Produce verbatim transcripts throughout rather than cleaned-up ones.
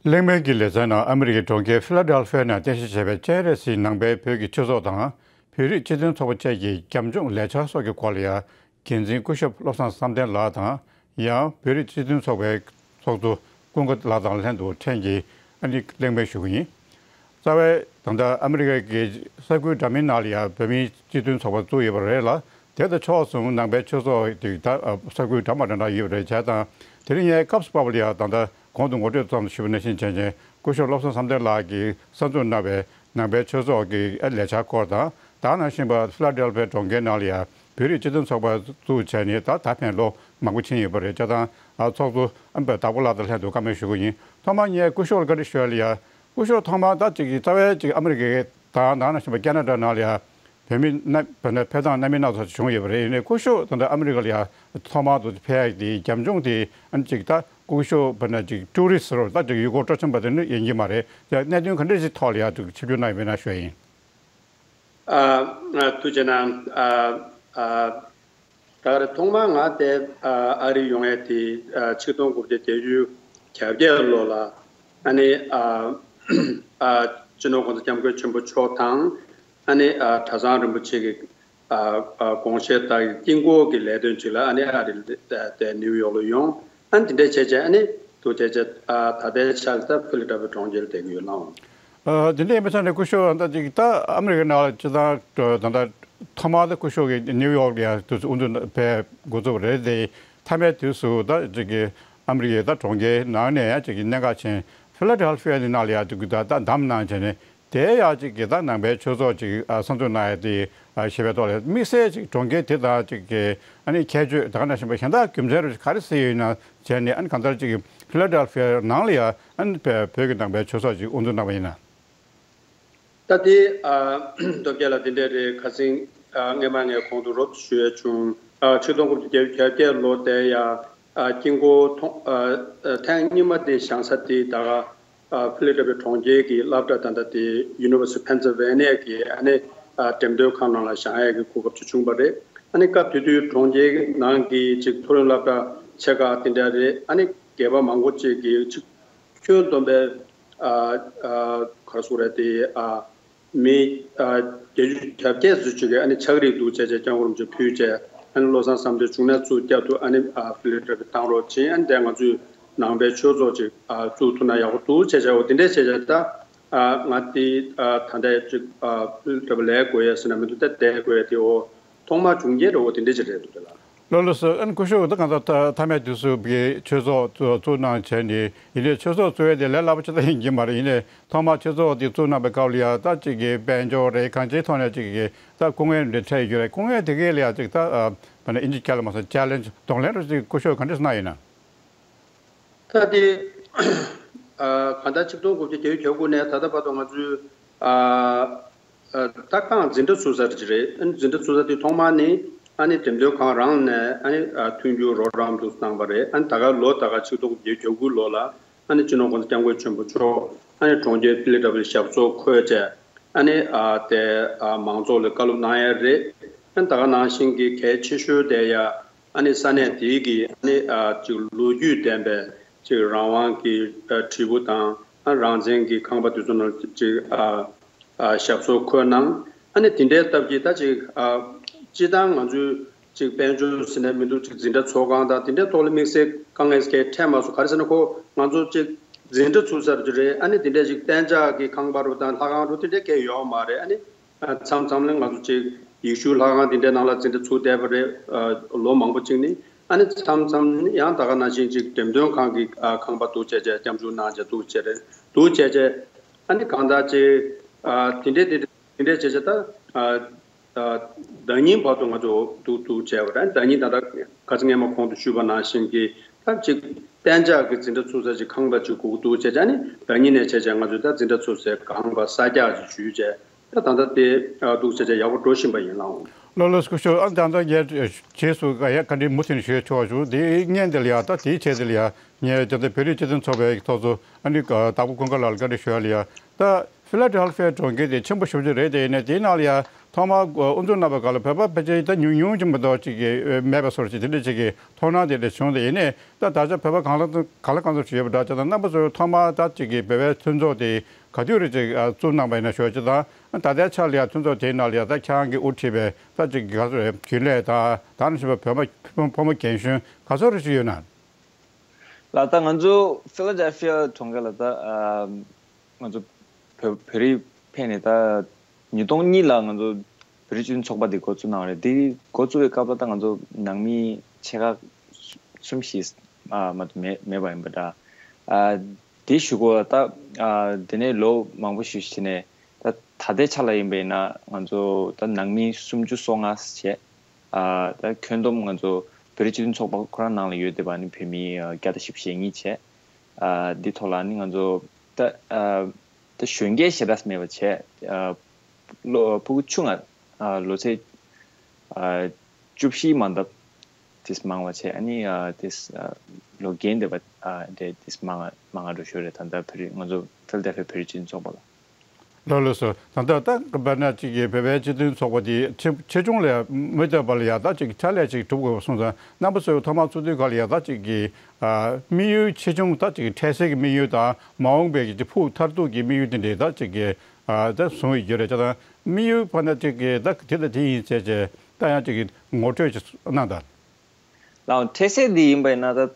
གླེང་མོལ་གྱི་ལེ་ཚན་ནང་ཨ་མི་རི་ཀའི་གྲོང་ཁྱེར་ཕི་ལ་ཌེལ་ཕི་ཡ་ནང་རྟེན་གཞི་བྱས་པའི་སྤྱན་རས་གཟིགས་ནང་པའི་བོད་ཀྱི་ཆོས་ཚོགས་དང་བོད་རིགས་སྤྱི་མཐུན་ཚོགས་པ་བཅས་ཀྱི་རྒྱབ་ལྗོངས་ལས་འཆར་སོགས་ཀྱི་སྐོར་ལ་ཡང་འགན་འཛིན་སྐུ་ཞབས་བློ་བཟང་བསམ་གཏན་ལགས་དང་། ཡང་བོད་རིགས་སྤྱི་མཐུན་ཚོགས་པའི་ཚོགས་གཙོ་ཀུན་དགའ་ལགས་དང་ལྷན་དུ་ཕྲན་གྱིས་ཨ་ནི་གླེང་མོལ་ཞུ་གི་ཡིན། རྩ་བའི་ད་ལྟ་ཨ་མི་རི་ཀའི་ས་ཁུལ་འདྲ་མིན་ནང་ལ་ཡང་བོད་མིའི་སྤྱི་མཐུན་ཚོགས་པ་བཙུགས་ཡོད་པ་རེད་ལ། དེ་དང་ཕྱོགས་མཚུངས་ནང་པའི་ཆོས་ཚོགས་དེ་ད་ས་ཁུལ་འདྲ་མ་འདྲ་འདྲ་ཡོད་པ་རེད། བྱས་ཙང་དེ་རིང་ངས་སྐབས་སུ་བབས་པ་ལ་ཡང་ད་ལྟ་གོང་དུ་ངོ་སྤྲོད་ཙམ་ཞུས་པ་ནང་བཞིན་བྱས་ནས་སྐུ་ཞབས་བློ་བཟང་བསམ་གཏན་ལགས་ཀྱིས་གསར་འཛུགས་གནང་བའི་ནང་པའི་ཆོས་ཚོགས་ཀྱི་ལས་འཆར་སྐོར་དང་། ད་ནང་བཞིན་པ་ཕི་ལ་ཌེལ་ཕི་ཡ་གྲོང་ཁྱེར་ནང་ལ་ཡང་བོད་རིགས་སྤྱི་མཐུན་ཚོགས་པ་བཙུགས་བྱས་ནས་ད་ད་ཕན་ལོ་མང་པོ་ཕྱིན་ཡོད་པ་རེད། བྱས་ཙང་ཨ་ཚོགས་གཙོ་ཨ་བདག་པོ་ལགས་དང་ལྷན་དུ་བཀའ་མོལ་ཞུ་གི་ཡིན། ཐོག་མར་ངས་སྐུ་ཞབས་ལ་བཀའ་འདྲི་ཞུ་ཡ་ལ་ཡ། སྐུ་ཞབས་ཐོག་མར་ད་ཅིག་རྩ་བའི་ཅིག་ཨ་མི་རི་ཀའི་དང་ད་ནང་བཞིན་པ་ཁེ་ན་ཌ་ནང་ལ་ཡ་བོད་མི་སྣ་བོད་ནས་ཕེབས་སྟངས་སྣ་མིན་སྣ་ཚོགས་ཤིག་བྱུང་ཡོད་པ་རེད། ཡིན་ནའི་སྐུ་ཞབས་ད་ལྟ་ཨ་མི་རི་ཀ་ལ་ཡ་ཐོག་མར་དུ་ཕེབས་ཡ་དེ་རྒྱབ་ལྗོངས་དེ་ཨ་ནི་ཅིག་ད་སྐུ་ཞབས་བོད་ནས་ཅིག་ཊུ་རི་སི་ཊི་རོ་ད་ཅིག་ཡུལ་སྐོར་སྤྲོ་འཆམ་པ་དེ་ནི་ཡིན་གྱི་མ་རེད། དེ་གནད་དོན་ག་འདྲ་ཞིག་ཐོག་ལ་ཡ་ཅིག་ཆིབས་བསྒྱུར་གནང་ཡོད་མེད་ན་ཞུ་ཡ་ཡིན། ཨ། ཐུགས་རྗེ་གནང་། ཨ། ཨ། ད་ག་རེ་ཐོག་མར་ང་དེ་ཨ་ཨ་རི་ཡོང་ཡས་དེ་ཨ་ཆིག་སྟོང་དགུ་བརྒྱ་བརྒྱད་ཅུ་གྱ་བརྒྱད་ལོ་ལ་ཨ་ནི་ཨ་ཨ་སྤྱི་ནོར་༸གོང་ས་༸སྐྱབས་མགོན་ཆེན་པོ་མཆོག་དང་ཨ་ནི་ཨ་གྲྭ་ཚང་རིན་པོ་ཆེ་གི་ཨ་ཨ་དགོངས་བཞེད་ལྟར་དཀྱིལ་འཁོར་གྱི་ལས་དོན་ཅིག་ལ་ཨ་ནི་ཨ་རི་དེ་ནིའུ་ཡོག་ལ་ཡོང་། ཨ་ནི་དེ་འདྲ་བྱས་བྱས་ཨ་ནི་དུ་བྱས་བྱས་ཨ་ད་ལྟའི་ཆར་ད་ཕི་ལ་ཌེལ་ཕི་ཡ་གྲོང་ཁྱེར་བསྡད་ཀྱི་ཡོད་ལགས། ཨ། དེ་འདྲ་ཡིན་པའི་ཆ་ནས་སྐུ་ཞབས་ད་ཅིག་ད་ཨ་མི་རི་ཀའི་ནང་ལ་སྤྱི་བཏང་ད་ལྟ་ཐོག་མར་ད་སྐུ་ཞབས་ཀྱིས་ནིའུ་ཡོག་ལ་ཡ་དུས་ཚོད་དབུ་འཛུགས་ཕེབས་འགོ་བཙུགས་པ་རེད་དེ། མཐའ་མའི་དུས་སུ་ད་ཅིག་གི་ཨ་མི་རི་ཀའི་ད་གྲོང་ཁྱེར་ནང་ནས་ཡ་ཅིག་གི་གནད་འགག་ཅན་ཕི་ལ་ཌེལ་ཕི་ཡ་ནི་ནང་ལ་ཡ་ཅིག་གི་ད་ད་བདམས་གནང་བྱས་ནས་དེ་ཡ་ཅིག་གི་ད་ནང་པའི་ཆོས་ཚོགས་ཅིག་ཨ་གསར་འཛུགས་གནང་ཡ་དེ་ཨ་ཞེས་པའི་ཐོག་ལ་དམིགས་བསལ་ཅིག་གྲོང་ཁྱེར་དེ་དང་ཅིག་གི་ཨ་ནི་ཁྱད་ཆོས་ད་ག་ནང་བཞིན་པ་གཞན་དག་རྒྱུ་མཚན་རུ་ག་རེ་གཟིགས་ཡོད་ན་བྱས་ནས། ཨ་ནི་གང་ལྟར་ཅིག་གི་ཕི་ལ་ཌེལ་ཕི་ཡ་ནང་ལ་ཡ་ཨ་ནི་བོད་ཀྱི་ནང་པའི་ཆོས་ཚོགས་ཅིག་དབུ་འཛུགས་གནང་བ་ཡིན་ན། ད་དེ་ཨ་སྟོབས་རྒྱལ་ལགས་དེ་འདྲ་རེད། ཁ་སང་ཨ་སྔས་མ་ངས་གོང་དུ་རོབ་ཞུ་ཡ་བྱུང་། ཨ་ཆིག་སྟོང་དགུ་བརྒྱ་བརྒྱད་ཅུ་གྱ་བརྒྱད་ལོ་དེ་ཡ་ཨ་དཀྱིལ་འཁོར་ཐོག་ཨ་ཨ་ཐེངས་གཉིས་མ་དེ་བཞེངས་ས་དེ་ད་ག་ཨ་ཕི་ལ་ཌེལ་ཕི་ཡ་གྲོང་ཁྱེར་གྱི་སློབ་གྲྭ་ད་ལྟ་དེ་University of Pennsylvania གི་ཨ་ནི་ཨ་འགྲེམས་སྟོན་ཁང་ནང་ལ་བཞེངས་ཡ་གི་གོ་སྐབས་ཅིག་བྱུང་བ་རེད། ཨ་ནི་སྐབས་དེ་དུས་གྲོང་ཁྱེར་ནང་གི་ཅིག་མཐོ་རིམ་སློབ་གྲྭ་ཆེ་ཁག་དེ་འདྲ་རེད། ཨ་ནི་སྒེར་པ་མང་པོ་ཅིག་གིས་ཅིག་ཁྱོན་བསྡོམས་པའི་ཨ་ཨ་ག་རེ་ཟེར་དགོས་རེད་དེ། ཨ་མི་ཨ་བརྒྱད་ཅུ་གྱ་བརྒྱད་ཙམ་ཅིག་གིས་ཨ་ནི་ཕྱག་བྲིས་འདུག་བྱས་བྱས་སྐྱབས་མགོན་རིན་པོ་ཆེར་ཕུལ་བྱས། ཨ་ནི་བློ་བཟང་བསམ་གཏན་བྱུང་ན་ཚུར་བསྐྱར་དུ་ཨ་ནི་ཨ་ཕི་ལ་ཌེལ་ཕི་ཡ་བཏང་རོགས་བྱེད། ཨ་ནི་དེ་ང་ཚོས་ནང་པའི་ཆོས་ཚོགས་ཅིག་ཨ་བཙུགས་ཐུབ་ན་ཡག་པོ་འདུག་བྱས་བྱས། འོ་དེ་འདྲས་བྱས་བྱས། ད་ཨ་ང་དེ་ཨ་ད་ལྟ་ཅིག་ཨ་ཕི་ལ་ཌེལ་ཕི་ཡ་ལ་ལས་དགོས་ཡ་ཟེར་ན་མི་འདུག་ད་བསྡད་དགོས་ཡ་དེ། འོ་ཐོག་མར་བྱུང་རྐྱེན་འདྲ་བོ་དེ་འདྲས་ཅིག་རེད་འདུག་དེ་ལ། ལགས་ལགས་སོ། ཨ་ནི་སྐུ་ཞབས་ད་གང་ལྟར་མཐའ་མཐའ་མའི་དུས་སུ་བོད་ཀྱི་ཆོས་ཚོགས་བཙུགས་གནང་བྱས་ནས། ཡིན་ནའི་ཆོས་ཚོགས་བཙུགས་ཡས་དེ་ལས་སླ་པོ་ཅིག་ད་ཡིན་གྱི་མ་རེད། ཡིན་ནའི་ཐོག་མར་ཆོས་ཚོགས་དེ་བཙུགས་གནང་པའི་སྐབས་ལ་ཡ་ད་ཅིག་གི་དཔལ་འབྱོར་རེད། གང་ཅིའི་ཐོག་ནས་ཅིག་གི་ད་སྐུ་ངལ་འདྲ་འཕྲད་ཡོད་རེད། སྐུ་ངལ་དེ་གས་ལ་ཡ་ཅིག་ད་ཨ་ཨིན་ཇི་སྐད་ལ་མ་སོང་ཅལ་ལེན་ཇི་གདོང་ལེན་རེ་ཅིག་སྐུ་ཞབས་ག་འདྲས་གནང་ཡོད་ན། ད་དེ་ཨ་གང་ལྟར་ཆིག་སྟོང་དགུ་བརྒྱ་བརྒྱད་ཅུ་གྱ་དགུ་ནས་ད་ལྟ་བར་དུ་ང་ཚོས་ཨ་ཨ་ད་རྐང་འཛིན་གྲྭ་ཚུགས་ས་དེ་རེད། ཨ་ནི་འཛིན་གྲྭ་ཚུགས་ས་དེ་ཐོག་མར་ནི་ཨ་ནི་འགྲེམས་སྟོན་ཁང་རང་ནས་ཨ་ནི་ཨ་མཐུན་འགྱུར་རོགས་རམ་དུ་གནང་བ་རེད། ཨ་ནི་ད་ག་ལོ་ད་ག་ཆིག་སྟོང་དགུ་བརྒྱ་བརྒྱད་ཅུ་གྱ་དགུ་ལོ་ལ་ཨ་ནི་སྤྱི་ནོར་༸གོང་ས་༸སྐྱབས་མགོན་ཆེན་པོ་མཆོག་ཨ་ནི་གྲོང་ཁྱེར་ཕི་ལ་ཌེལ་ཕི་ཡ་ཞབས་སོར་འཁོད་བྱས། ཨ་ནི་ཨ་དེ་ཨ་མང་ཚོགས་ལ་བཀའ་སློབ་གནང་ཡ་རེད། ཨ་ནི་ད་ག་ནང་བཞིན་གྱི་གལ་ཆེ་ཤོས་དེ་ཡ་ཨ་ནི་ས་གནས་དེའི་གི་ཨ་ནི་ཨ་ཅིག་ལོ་རྒྱུས་ལྡན་པའི་ཅིག་རང་དབང་གི་ཨ་བྲིས་འབུར་དང་། ཨ་རང་བཙན་གྱི་ཁང་པ་དེ་ཚོ་ནང་ཅིག་ཨ་ཨ་ཞབས་སོར་འཁོད་གནང་། ཨ་ནི་དེ་འདྲའི་སྟབས་ཀྱིས་ད་ཅིག་ཨ་སྤྱིར་བཏང་ང་ཚོའི་ཅིག་དཔལ་འབྱོར་ཟེར་ནས་མི་འདུག་ཅིག་འཛིན་གྲྭ་ཚོགས་ཁང་དང་དེ་འདྲའི་ཐོག་ལ་དམིགས་བསལ་དཀའ་ངལ་གང་ཡང་འཕྲད་མ་སོང་། ག་རེ་ཟེར་ན་ཁོ་ང་ཚོ་ཅིག་འཛིན་གྲྭ་ཚུགས་ས་རེད། ཨ་ནི་དེ་འདྲའི་ཅིག་གཏན་འཇགས་ཀྱི་ཁང་པ་རུ་དང་ལྷ་ཁང་རུ་དེ་འདྲའི་གང་ཡང་ཡོད་མ་རེད། ཨ་ནི་མཚམས་མཚམས་ལ་ང་ཚོ་ཅིག་ཡེ་ཤུའི་ལྷ་ཁང་དེ་འདྲའི་ནང་ལ་འཛིན་གྲྭ་ཚུགས་བསྡད་པ་རེད། ཨ་ལོ་མང་པོ་ཅིག་ནི། ཨ་ནི་མཚམས་མཚམས་ནི་ཡང་ད་ག་ནང་བཞིན་ཅིག་འགྲེམས་སྟོན་ཁང་གི་ཨ་ཁང་པ་འདུག་བྱས་བྱས་སྐྱབས་འཇུག་གནང་བྱས་འདུག་བྱས་རེད། འདུག་བྱས་བྱས་ཨ་ནི་གང་ལྟར་ཅིག་ཨ་དེ་འདྲའི་དེ་འདྲའི་བྱས་བྱས་ད་ཨ་ཨ་ཟླ་ཉིན་བར་དུ་ང་ཚོ་འདུག་འདུག་བྱས་པ་རེད། ཟླ་ཉིན་ད་ལྟ་ཁ་སང་སྔས་མ་གོང་དུ་ཞུས་པ་ནང་བཞིན་གྱི་ད་ཅིག་གཏན་འཇགས་ཀྱི་འཛིན་གྲྭ་ཚུགས་ས་ཅིག་ཁང་པ་ཅིག་དགོས་ཀྱི་འདུག་བྱས་བྱས། ཨ་ནི་ཟླ་ཉིན་ནས་བྱས་བྱས་ང་ཚོས་ད་འཛིན་གྲྭ་ཚུགས་སའི་ཁང་པ་གསར་རྒྱག་ཅིག་ཞུས་བྱས། ད་ད་ལྟ་དེ་ཨ་འདུག་བྱས་བྱས་ཡག་པོ་འགྲོ་བཞིན་པ་ཡིན་ལགས། ལགས་ལགས་སོ། སྐུ་ཞབས་ཨ་ད་ལྟ་ངས་རྗེས་སུ་ཡ་ག་འདྲའི་མུ་མཐུད་ནས་ཞུ་ཡ་ཆོག་བྱུང་། དེ་སྔོན་དེ་ལ་ཡ་ད་དེའི་ཆེད་དེ་ལ་ཡ་ངས་ད་ལྟ་བོད་རིགས་སྤྱི་མཐུན་ཚོགས་པའི་ཚོགས་གཙོ་ཨ་ནི་ཨ་དྭགས་པོ་ཀུན་དགའ་ལགས་ལ་བཀའ་འདྲི་ཞུ་ཡ་ལ་ཡ། ད་ཕི་ལ་ཌེལ་ཕི་ཡ་གྲོང་ཁྱེར་དེ་ཆེན་པོ་ཞེ་པོ་ཅིག་རེད། དེ་ཡིན་ནའི་དེའི་ནང་ལ་ཡ་ ཐོག་མར་དབུ་འཛུགས་གནང་བའི་སྐབས་ལ་བོད་པ་ཕལ་ཆེར་ད་ཉུང་ཉུང་ཅིག་མ་གཏོགས་ཅིག་གི་མེད་པའི་བཟོ་འདྲ་ཅིག་དེ་འདྲ་ཅིག་གི་མཐོང་སྣང་དེ་འདྲ་བྱུང་སྟེ། ཡིན་ནའི་ད་ད་ཆ་བོད་པ་གང་ལ་གང་ལ་གང་འཚམ་ཞིག་ཡོད་པ་འདྲ་བྱས་ཙང་། རྣམ་པ་ཚོས་ཐོག་མར་ད་ཅིག་གི་བོད་པའི་མཐུན་ཚོགས་དེ་ག་དུས་རེ་ཅིག་ཨ་བཙུགས་གནང་པ་ཡིན་ན་ཞུ་བ་ཅིག་དང་། ད་ལྟའི་ཆར་ལ་ཡང་མཐུན་ཚོགས་དེའི་ནང་ལ་ཡང་ད་ཁྱེད་རང་གིས་དབུ་ཁྲིད་པའི་ད་ཅིག་ག་ཚོད་རེད། རྒྱུན་ལས་དང་ད་ནང་བཞིན་པའི་བོད་པ་ཕོ་མོ་རྒན་གཞོན་ག་ཚོད་རེ་ཞིག་ཡོད་ན། ལགས། ད་ང་ཚོ་ཕི་ལ་ཌེལ་ཕི་ཡ་གྲོང་ཁྱེར་ལ་ད་ཨ་ང་ཚོ་བོད་བོད་རིགས་ཕེབས་ནས་ད་ཉིས་སྟོང་གཉིས་ལ་ང་ཚོ་བོད་རིགས་སྤྱི་མཐུན་ཚོགས་པ་འདི་འགོ་བཙུགས་གནང་བ་རེད། འདི་འགོ་བཙུགས་པའི་སྐབས་ལ་ད་ང་ཚོ་ནང་མི་ཆེ་ཁག་གསུམ་བཞི་ཨ་མ་གཏོགས་མེད་མེད་པ་ཡིན་པ་འདྲ། ཨ་དེ་གཞུག་གུ་ལ་ད་ཨ་དེ་ནས་ལོ་མང་པོ་ཞིག་ཕྱིན་ནས། ད་ད་ལྟའི་ཆ་ལ་ཡིན་པ་ཡིན་ན་ང་ཚོ་ད་ནང་མི་སུམ་ཅུ་སོ་ལྔ་བྱས། ཨ་ད་ཁྱོན་བསྡོམས་ང་ཚོ་བོད་རིགས་སྤྱི་མཐུན་ཚོགས་པ་ཁོ་རང་ནང་ལ་ཡོད་བསྡད་པ་ནི་བོད་མི་ཨ་བརྒྱ་དང་བཞི་བཅུ་ཞེ་གཉིས་བྱས། ཨ་འདི་ཐོག་ལ་ནི་ང་ཚོ་ད་ཨ་ད་གཞོན་སྐྱེས་ཞེ་དྲག་མེད་པ་བྱས། ཨ་ལོ་ཕྲུ་གུ་ཆུང་ང་ཨ་ལོ་ཚད་ཨ་བཅུ་བཞི་མ་འདབ་དེས་མང་བ་བྱས། ཨ་ནི་ཨ་དེས་ཨ་ལོ་རྒན་བསྡད་པ་ཨ་དེ་དེས་མང་མང་ང་འགྲོ་ཤོར་རེད། ད་ལྟ་བོད་རིགས་ང་ཚོ་ཕི་ལ་ཌེལ་ཕི་ཡ་བོད་རིགས་སྤྱི་མཐུན་ཚོགས་པ་ལ། ལགས་ལགས་སོ། ད་ལྟ་ད་དཔེར་ན་ཅིག་གིས་བོད་པའི་སྤྱི་མཐུན་ཚོགས་པ་དེ་ཆེ་ཆེ་ཆུང་ལ་མི་ལྟོས་པ་ལ་ཡ་ད་ཅིག་ཕྱག་ལས་ཅིག་སྒྲུབ་དགོས་པ་སོང་ཙང་། རྣམ་པ་ཚོས་ཐོག་མར་ཚུགས་དུས་སྐབས་ལ་ཡ་ད་ཅིག་གི་ཨ་དམིགས་ཡུལ་ཆེ་ཆུང་ད་ཅིག་འཕྲལ་སེལ་གྱི་དམིགས་ཡུལ་དང་། མ་འོངས་པའི་གི་ཕུགས་མཐར་ཐུག་གི་དམིགས་ཡུལ་དེ་འདྲའི་ད་ཅིག་གི་ཨ་ད་བཟུང་བའི་རྒྱུ་རེད་ཅག་དང་། དམིགས་ཡུལ་ཕར་ན་ཅིག་གི་ད་དེ་དང་དེ་ཡིན་བྱས་བྱས་ད་ཡང་ཅིག་གི་ངོ་སྤྲོད་ཅིག་གནང་དང་། ལགས། འཕྲལ་སེལ་འདི་ཡིན་པ་ཡིན་ན་ད་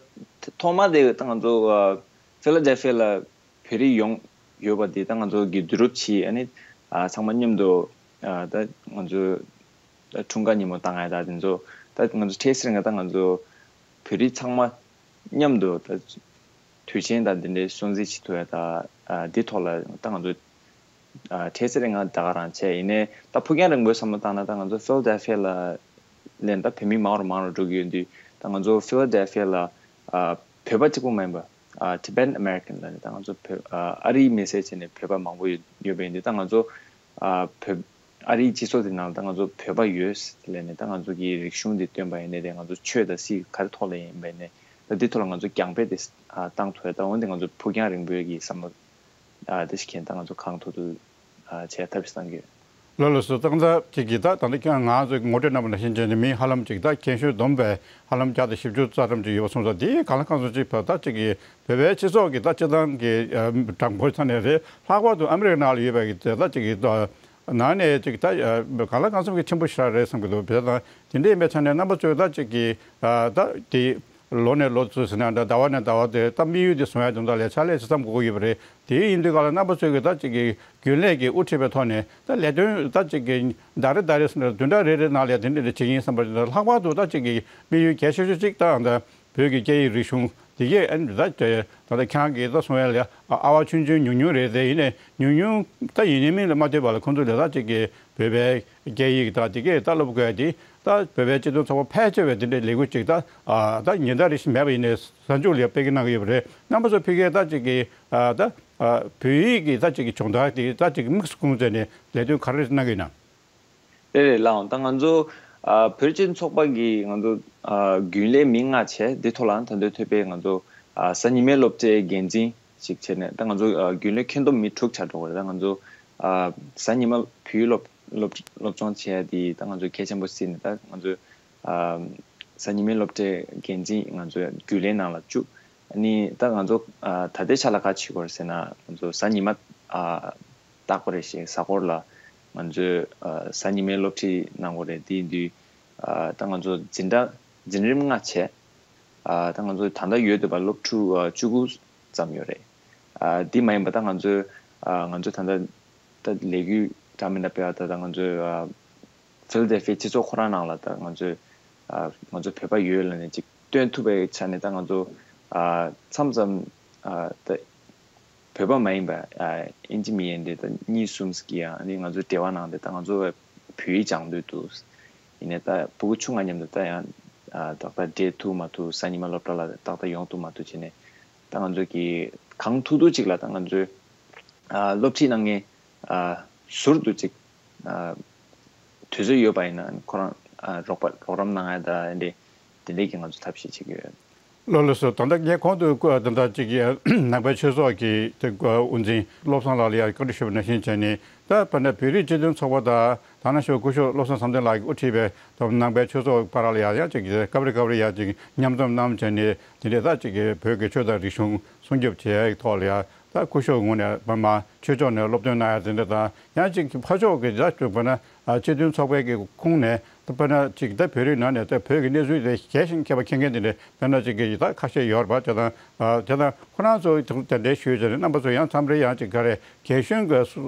ཐོག་མ་དེ་ད་ང་ཚོ་ཨ་ཕི་ལ་ཌེལ་ཕི་ཡ་ལ་བོད་རིགས་ཡོང་ཡོད་པ་དེ་ད་ང་ཚོ་གི་བསྡུ་རུབ་བྱས། ཨ་ནི་ཨ་ཚང་མ་མཉམ་དུ་ཨ་ད་ང་ཚོ་ད་འཁྲུངས་སྐར་ཉིན་མོ་བཏང་ཡ་ད་དེ་ཚོ་ད་ང་ཚོ་འཕྲལ་སེལ་ང་ད་ང་ཚོ་བོད་རིགས་ཚང་མ་མཉམ་དུ་ད་དུས་ཆེན་དང་དེ་འདྲའི་སྲུང་བརྩི་བྱེད་ཐུབ་ཡ་ད་ཨ་འདི་ཐོག་ལ་ད་ང་ཚོ་ཨ་འཕྲལ་སེལ་རེ་ང་ད་ག་རང་བྱས། ཡིན་ནའི་ད་ཕུགས་རྒྱང་རིང་པོའི་བསམ་བློ་བཏང་ན་ད་ང་ཚོ་ཕི་ལ་ཌེལ་ཕི་ཡ་ལ་ལན་ད་བོད་མི་མང་རུ་མང་རུ་འགྲོ་གི་ཡོད་དུས། ད་ང་ཚོ་ཕི་ལ་ཌེལ་ཕི་ཡ་ལ་ཨ་བོད་པ་གཅིག་པུ་མ་ཡིན་པ་ཨ་Tibetan American ལ་ནི་ད་ང་ཚོ་བོད་ཨ་ཨ་རིའི་མི་སེར་བྱས་ནས་བོད་པ་མང་པོ་ཡོད་ཡོད་པ་ཡིན་དུས། ད་ང་ཚོ་ཨ་བོད་ཨ་རིའི་སྤྱི་ཚོགས་དེ་ནང་ལ་ད་ང་ཚོ་བོད་པ་ཡོད་ལས་ནས་ད་ང་ཚོ་གི་རིག་གཞུང་དེ་སྟོན་པ་ཡིན་ནའི་རེད། ང་ཚོ་ཆོས་དང་སྲིད་ག་རེ་ཐོག་ལ་ཡིན་པ་ཡིན་ནའི་ད་འདི་ཐོག་ལ་ང་ཚོ་རྒྱང་འཕེལ་དེ་ཨ་བཏང་ཐུབ་ཡ། ད་འོན་ཏེ་ང་ཚོ་ཕུགས་རྒྱང་རིང་པོའི་གི་བསམ་བློ་ཨ་དེ་ཞིག་གིས་ད་ང་ཚོ་གང་ཐུབ་ཐུབ་ཨ་བྱས་ཐབས་ཤིག་བཏང་གི་ཡོད། ལགས་ལགས་སོ། ཏག་ཏག་ཅིག་གིས་ད་ད་ལྟ་ཁྱེད་ང་ཚོས་ངོ་སྤྲོད་གནང་བ་ནང་བཞིན་བྱས་ནས་མི་ཧ་ལམ་ཅིག་ད་རྒན་གཞོན་བསྡོམས་པས་ཧ་ལམ་བརྒྱ་དང་བཞི་བཅུ་རྩ་གྲངས་ཅིག་ཡོད་པ་སོང་ཙང་། དེ་གང་ལ་གང་འཚམ་ཅིག་བོད་ད་ཅིག་གིས་བོད་པའི་སྤྱི་ཚོགས་ཀྱི་ད་སྤྱི་བཏང་གི་ཨ་གྲངས་འབོར་ཆ་ནས་རེད། ལྷག་པར་དུ་ཨ་མི་རི་ཀའི་ནང་ལ་ཡོད་པའི་གི་ད་ཅིག་གི་ད་ནང་ནས་ཅིག་ད་ཨ་གང་ལ་གང་འཚམ་གྱི་ཆེན་པོ་ཞེ་དྲག་རེད་བསམ་གྱི་འདུག་བྱས་ཙང་དེ་འདྲ་ཡིན་པའི་ཆ་ནས་རྣམ་པ་ཚོས་ད་ཅིག་གི་ཨ་ད་དེ་ལོ་ནས་ལོ་ཚུར་ཟེར་ན་འདྲ། ཟླ་བ་ནས་ཟླ་བ་དེ་ད་དམིགས་ཡུལ་དེ་བཟུང་ཡ་དོན་དག་ལ་ཕྱག་ལས་ཅིག་བརྩམ་དགོས་ཀྱི་ཡོད་པ་རེད། དེ་ཡིན་དུས་ག་ལ་རྣམ་པ་ཚོས་ཀྱི་ད་ཅིག་གི་རྒྱུན་ལས་ཀྱི་དབུ་ཁྲིད་པའི་ཐོག་ནས་ད་ལས་དོན་ད་ཅིག་གི་ཟླ་རེ་ཟླ་རེ་ཟེར་ན་བདུན་ཕྲག་རེ་རེ་ནང་ལ་དེ་འདྲ་འདྲ་བྱེད་ཀྱི་ཡིན་བསམ་པ་ཅིག་དང་། ལྷག་པར་དུ་ད་ཅིག་གི་དམིགས་ཡུལ་གལ་ཆེ་ཤོས་ཅིག་ད་ད་བོད་ཀྱི་སྐད་ཡིག་རིག་གཞུང་དེ་གས་ཨ་ནི་ད་ད་ལྟ་ཁྱེད་རང་གིས་ད་གསུང་ཡ་ལ་ཨ་ཨ་བ་ཆུང་ཆུང་ཉུང་ཉུང་རེད་དེ། ཡིན་ནའི་ཉུང་ཉུང་ད་ཡིན་ནའི་མིན་ལ་མ་ལྟོས་པ་ལ་ཁོང་ཚོ་ལ་ད་ཅིག་གི་བོད་པའི་སྐད་ཡིག་དང་དེ་གས་ད་སློབ་དགོས་ཡ་དེ། ད་བོད་པའི་སྤྱི་མཐུན་ཚོགས་པ་ཕལ་ཆེ་བས་དེ་འདྲའི་ལས་འགུལ་ཅིག་ད་ཨ་ད་ཉིན་ལྟར་རེ་བཞིན་མེད་པ་ཡིན་ནའི་གཟའ་མཇུག་ལ་སྤེལ་གི་གནང་གི་ཡོད་པ་རེད། རྣམ་པ་ཚོ་ཕ་གིར་ད་ཅིག་གི་ཨ་ད་ཨ་བོད་ཡིག་གི་ད་ཅིག་གི་སྦྱོང་བརྡར་དེ་ད་ཅིག་དམིགས་སུ་བཀར་བྱས་ནས་ལས་དོན་ག་རེ་གནང་གི་ཡིན་ན། རེད་རེད་ལགས། ད་ང་ཚོ་ཨ་བོད་སྤྱི་མཐུན་ཚོགས་པ་གི་ང་ཚོ་ཨ་རྒྱུན་ལས་མི་ལྔ་བྱས། དེ་ཐོག་ལ་ད་དུང་ཐོད་པའི་ང་ཚོ་ཨ་གཟའ་ཉི་མའི་སློབ་གྲྭའི་འགན་འཛིན་ཞིག་བྱས་ནས། ད་ང་ཚོ་ཨ་རྒྱུན་ལས་ཁྱོན་བསྡོམས་མི་དྲུག་ཆགས་འགྲོ་གི་རེད། ད་ང་ཚོ་ཨ་གཟའ་ཉི་མ་བོད་ཡིག་སློབ་སློབ་སློབ་སྦྱོང་བྱེད་ཡ་དེ་ད་ང་ཚོ་གལ་ཆེན་པོ་བརྩིས་ནས། ད་ང་ཚོ་ཨ་གཟའ་ཉི་མའི་སློབ་གྲྭའི་འགན་འཛིན་ང་ཚོ་རྒྱུན་ལས་ནང་ལ་བཅུག་ཨ་ནི་ད་ང་ཚོ་ཨ་ད་ལྟའི་ཆ་ལ་ག་བྱེད་དགོས་རེད་ཟེར་ན། ང་ཚོ་གཟའ་ཉི་མ་ཨ་རྟག་པ་རེ་བཞིན་གཟའ་འཁོར་ལ་ང་ཚོས་ཨ་གཟའ་ཉི་མའི་སློབ་ཁྲིད་གནང་དགོས་རེད། དེ་ཡིན་དུས་ཨ་ད་ང་ཚོ་འཛིན་གྲྭ་འཛིན་རིམ་ལྔ་བྱས། ཨ་ད་ང་ཚོ་ད་ལྟ་ཡོད་བསྡད་པ་སློབ་ཕྲུག་ཨ་བཅུ་དགུ་ཙམ་ཡོད་རེད། ཨ་འདི་མ་ཡིན་པ་ད་ང་ཚོས་ཨ་ང་ཚོ་ད་ལྟ་ད་ལས་འགུལ་འདྲ་མི་འདྲ་སྤེལ་བ་ད་ད་ང་ཚོས་ཨ་ཕི་ལ་ཌེལ་ཕི་ཡའི་སྤྱི་ཚོགས་ཁོ་རང་ནང་ལ་ད་ང་ཚོས་ཨ་ང་ཚོ་བོད་པ་ཡོད་ལབ་ནས་ཅིག་སྟོན་ཐུབ་པའི་ཆ་ནས་ད་ང་ཚོ་ཨ་མཚམས་མཚམས་ཨ་ད་བོད་པ་མ་ཡིན་པ་ཨ་ཨིན་ཇི་མི་ཡིན་དེ་ད་གཉིས་གསུམ་ཞིག་གིས་ཡང་ཨ་ནི་ང་ཚོ་འབྲེལ་བ་གནང་སྟེ། ད་ང་ཚོ་བོད་ཡིག་སྦྱང་འདོད་འདུག་ཡིན་ནའི་ད་ཕྲུ་གུ་ཆུང་ང་མཉམ་དུ་ད་ཡང་ཨ་ཏག་ཏག་འབྲེལ་ཐུབ་མ་ཐུབ། གཟའ་ཉི་མ་སློབ་གྲྭ་ལ་ཏག་ཏག་ཡོང་ཐུབ་མ་ཐུབ་བྱས་ནས། ད་ང་ཚོ་གིས་གང་ཐུབ་ཐུབ་ཅིག་ལ་ད་ང་ཚོའི་ཨ་སློབ་ཁྲིད་གནང་མཁན་ཨ་ཟུར་དུ་ཅིག་ཨ་དུས་ཚོད་ཡོད་པ་ཡིན་ན་ཁོ་རང་ཨ་རོགས་པ་རོགས་རམ་གནང་ཡ་ད་འདི་འདི་འདྲས་ཀྱི་ང་ཚོ་ཐབས་ཤེས་བྱེད་ཀྱི་ཡོད། ལགས་ལགས་སོ། ད་ལྟ་ངས་གོང་དུ་བཀོད་ད་ལྟ་གཅིག་གི་ནང་པའི་ཆོས་ཚོགས་ཀྱི་དེ་དབུ་འཛིན་བློ་བཟང་ལགས་ལ་ཡང་བཀའ་འདྲི་ཞུས་པ་ནང་བཞིན་བྱས་ནས། ད་དཔེར་ན་བོད་རིགས་སྤྱི་མཐུན་ཚོགས་པ་དང་ད་ནང་བཞིན་སྐུ་ཞབས་བློ་བཟང་བསམ་གཏན་ལགས་ཀྱིས་དབུ་ཁྲིད་པའི་ད་ནང་པའི་ཆོས་ཚོགས་བར་ལ་ཡང་ཡང་གཅིག་གི་སྐབས་རེ་སྐབས་རེ་ཡང་གཅིག་མཉམ་འཛོམས་གནང་བྱས་ནས། དེ་འདྲའི་ད་གཅིག་གི་བོད་ཀྱི་ཆོས་དང་རིག་གཞུང་སྲུང་སྐྱོབ་བྱེད་ཡག་ཐོག་ལ་ཡང་ད་སྐུ་ཞབས་ངོས་ནས་པདྨ་ཆོས་ཕྱོགས་ནས་སློབ་སྟོན་གནང་ཡག་དེ་འདྲ་དང་། ཡང་གཅིག་ཕར་ཕྱོགས་ཀྱི་ད་དཔེར་ན་སྤྱི་མཐུན་ཚོགས་པའི་གི་ཁོངས་ནས་ད་དཔེར་ན་གཅིག་ད་བོད་རིགས་ནང་ནས་ད་བོད་ཀྱི་གནས་ཚུལ་དེ་གལ་ཞིང་མཁས་པ་མཁྱེན་མཁན་དེ་འདྲ། དཔེར་ན་གཅིག་གི་ད་ཁ་ཤས་ཡོད་རེད་པ། བྱས་ཙང་བྱས་ཙང་ཁོ་རང་ཚོ་དེ་འདྲ་ཞུས་བྱས་ནས་རྣམ་པ་ཚོ་ཡང་མཚམས་རེ་ཡང་གཅིག་ག་རེ་རྒན་གཞོན་གྱི་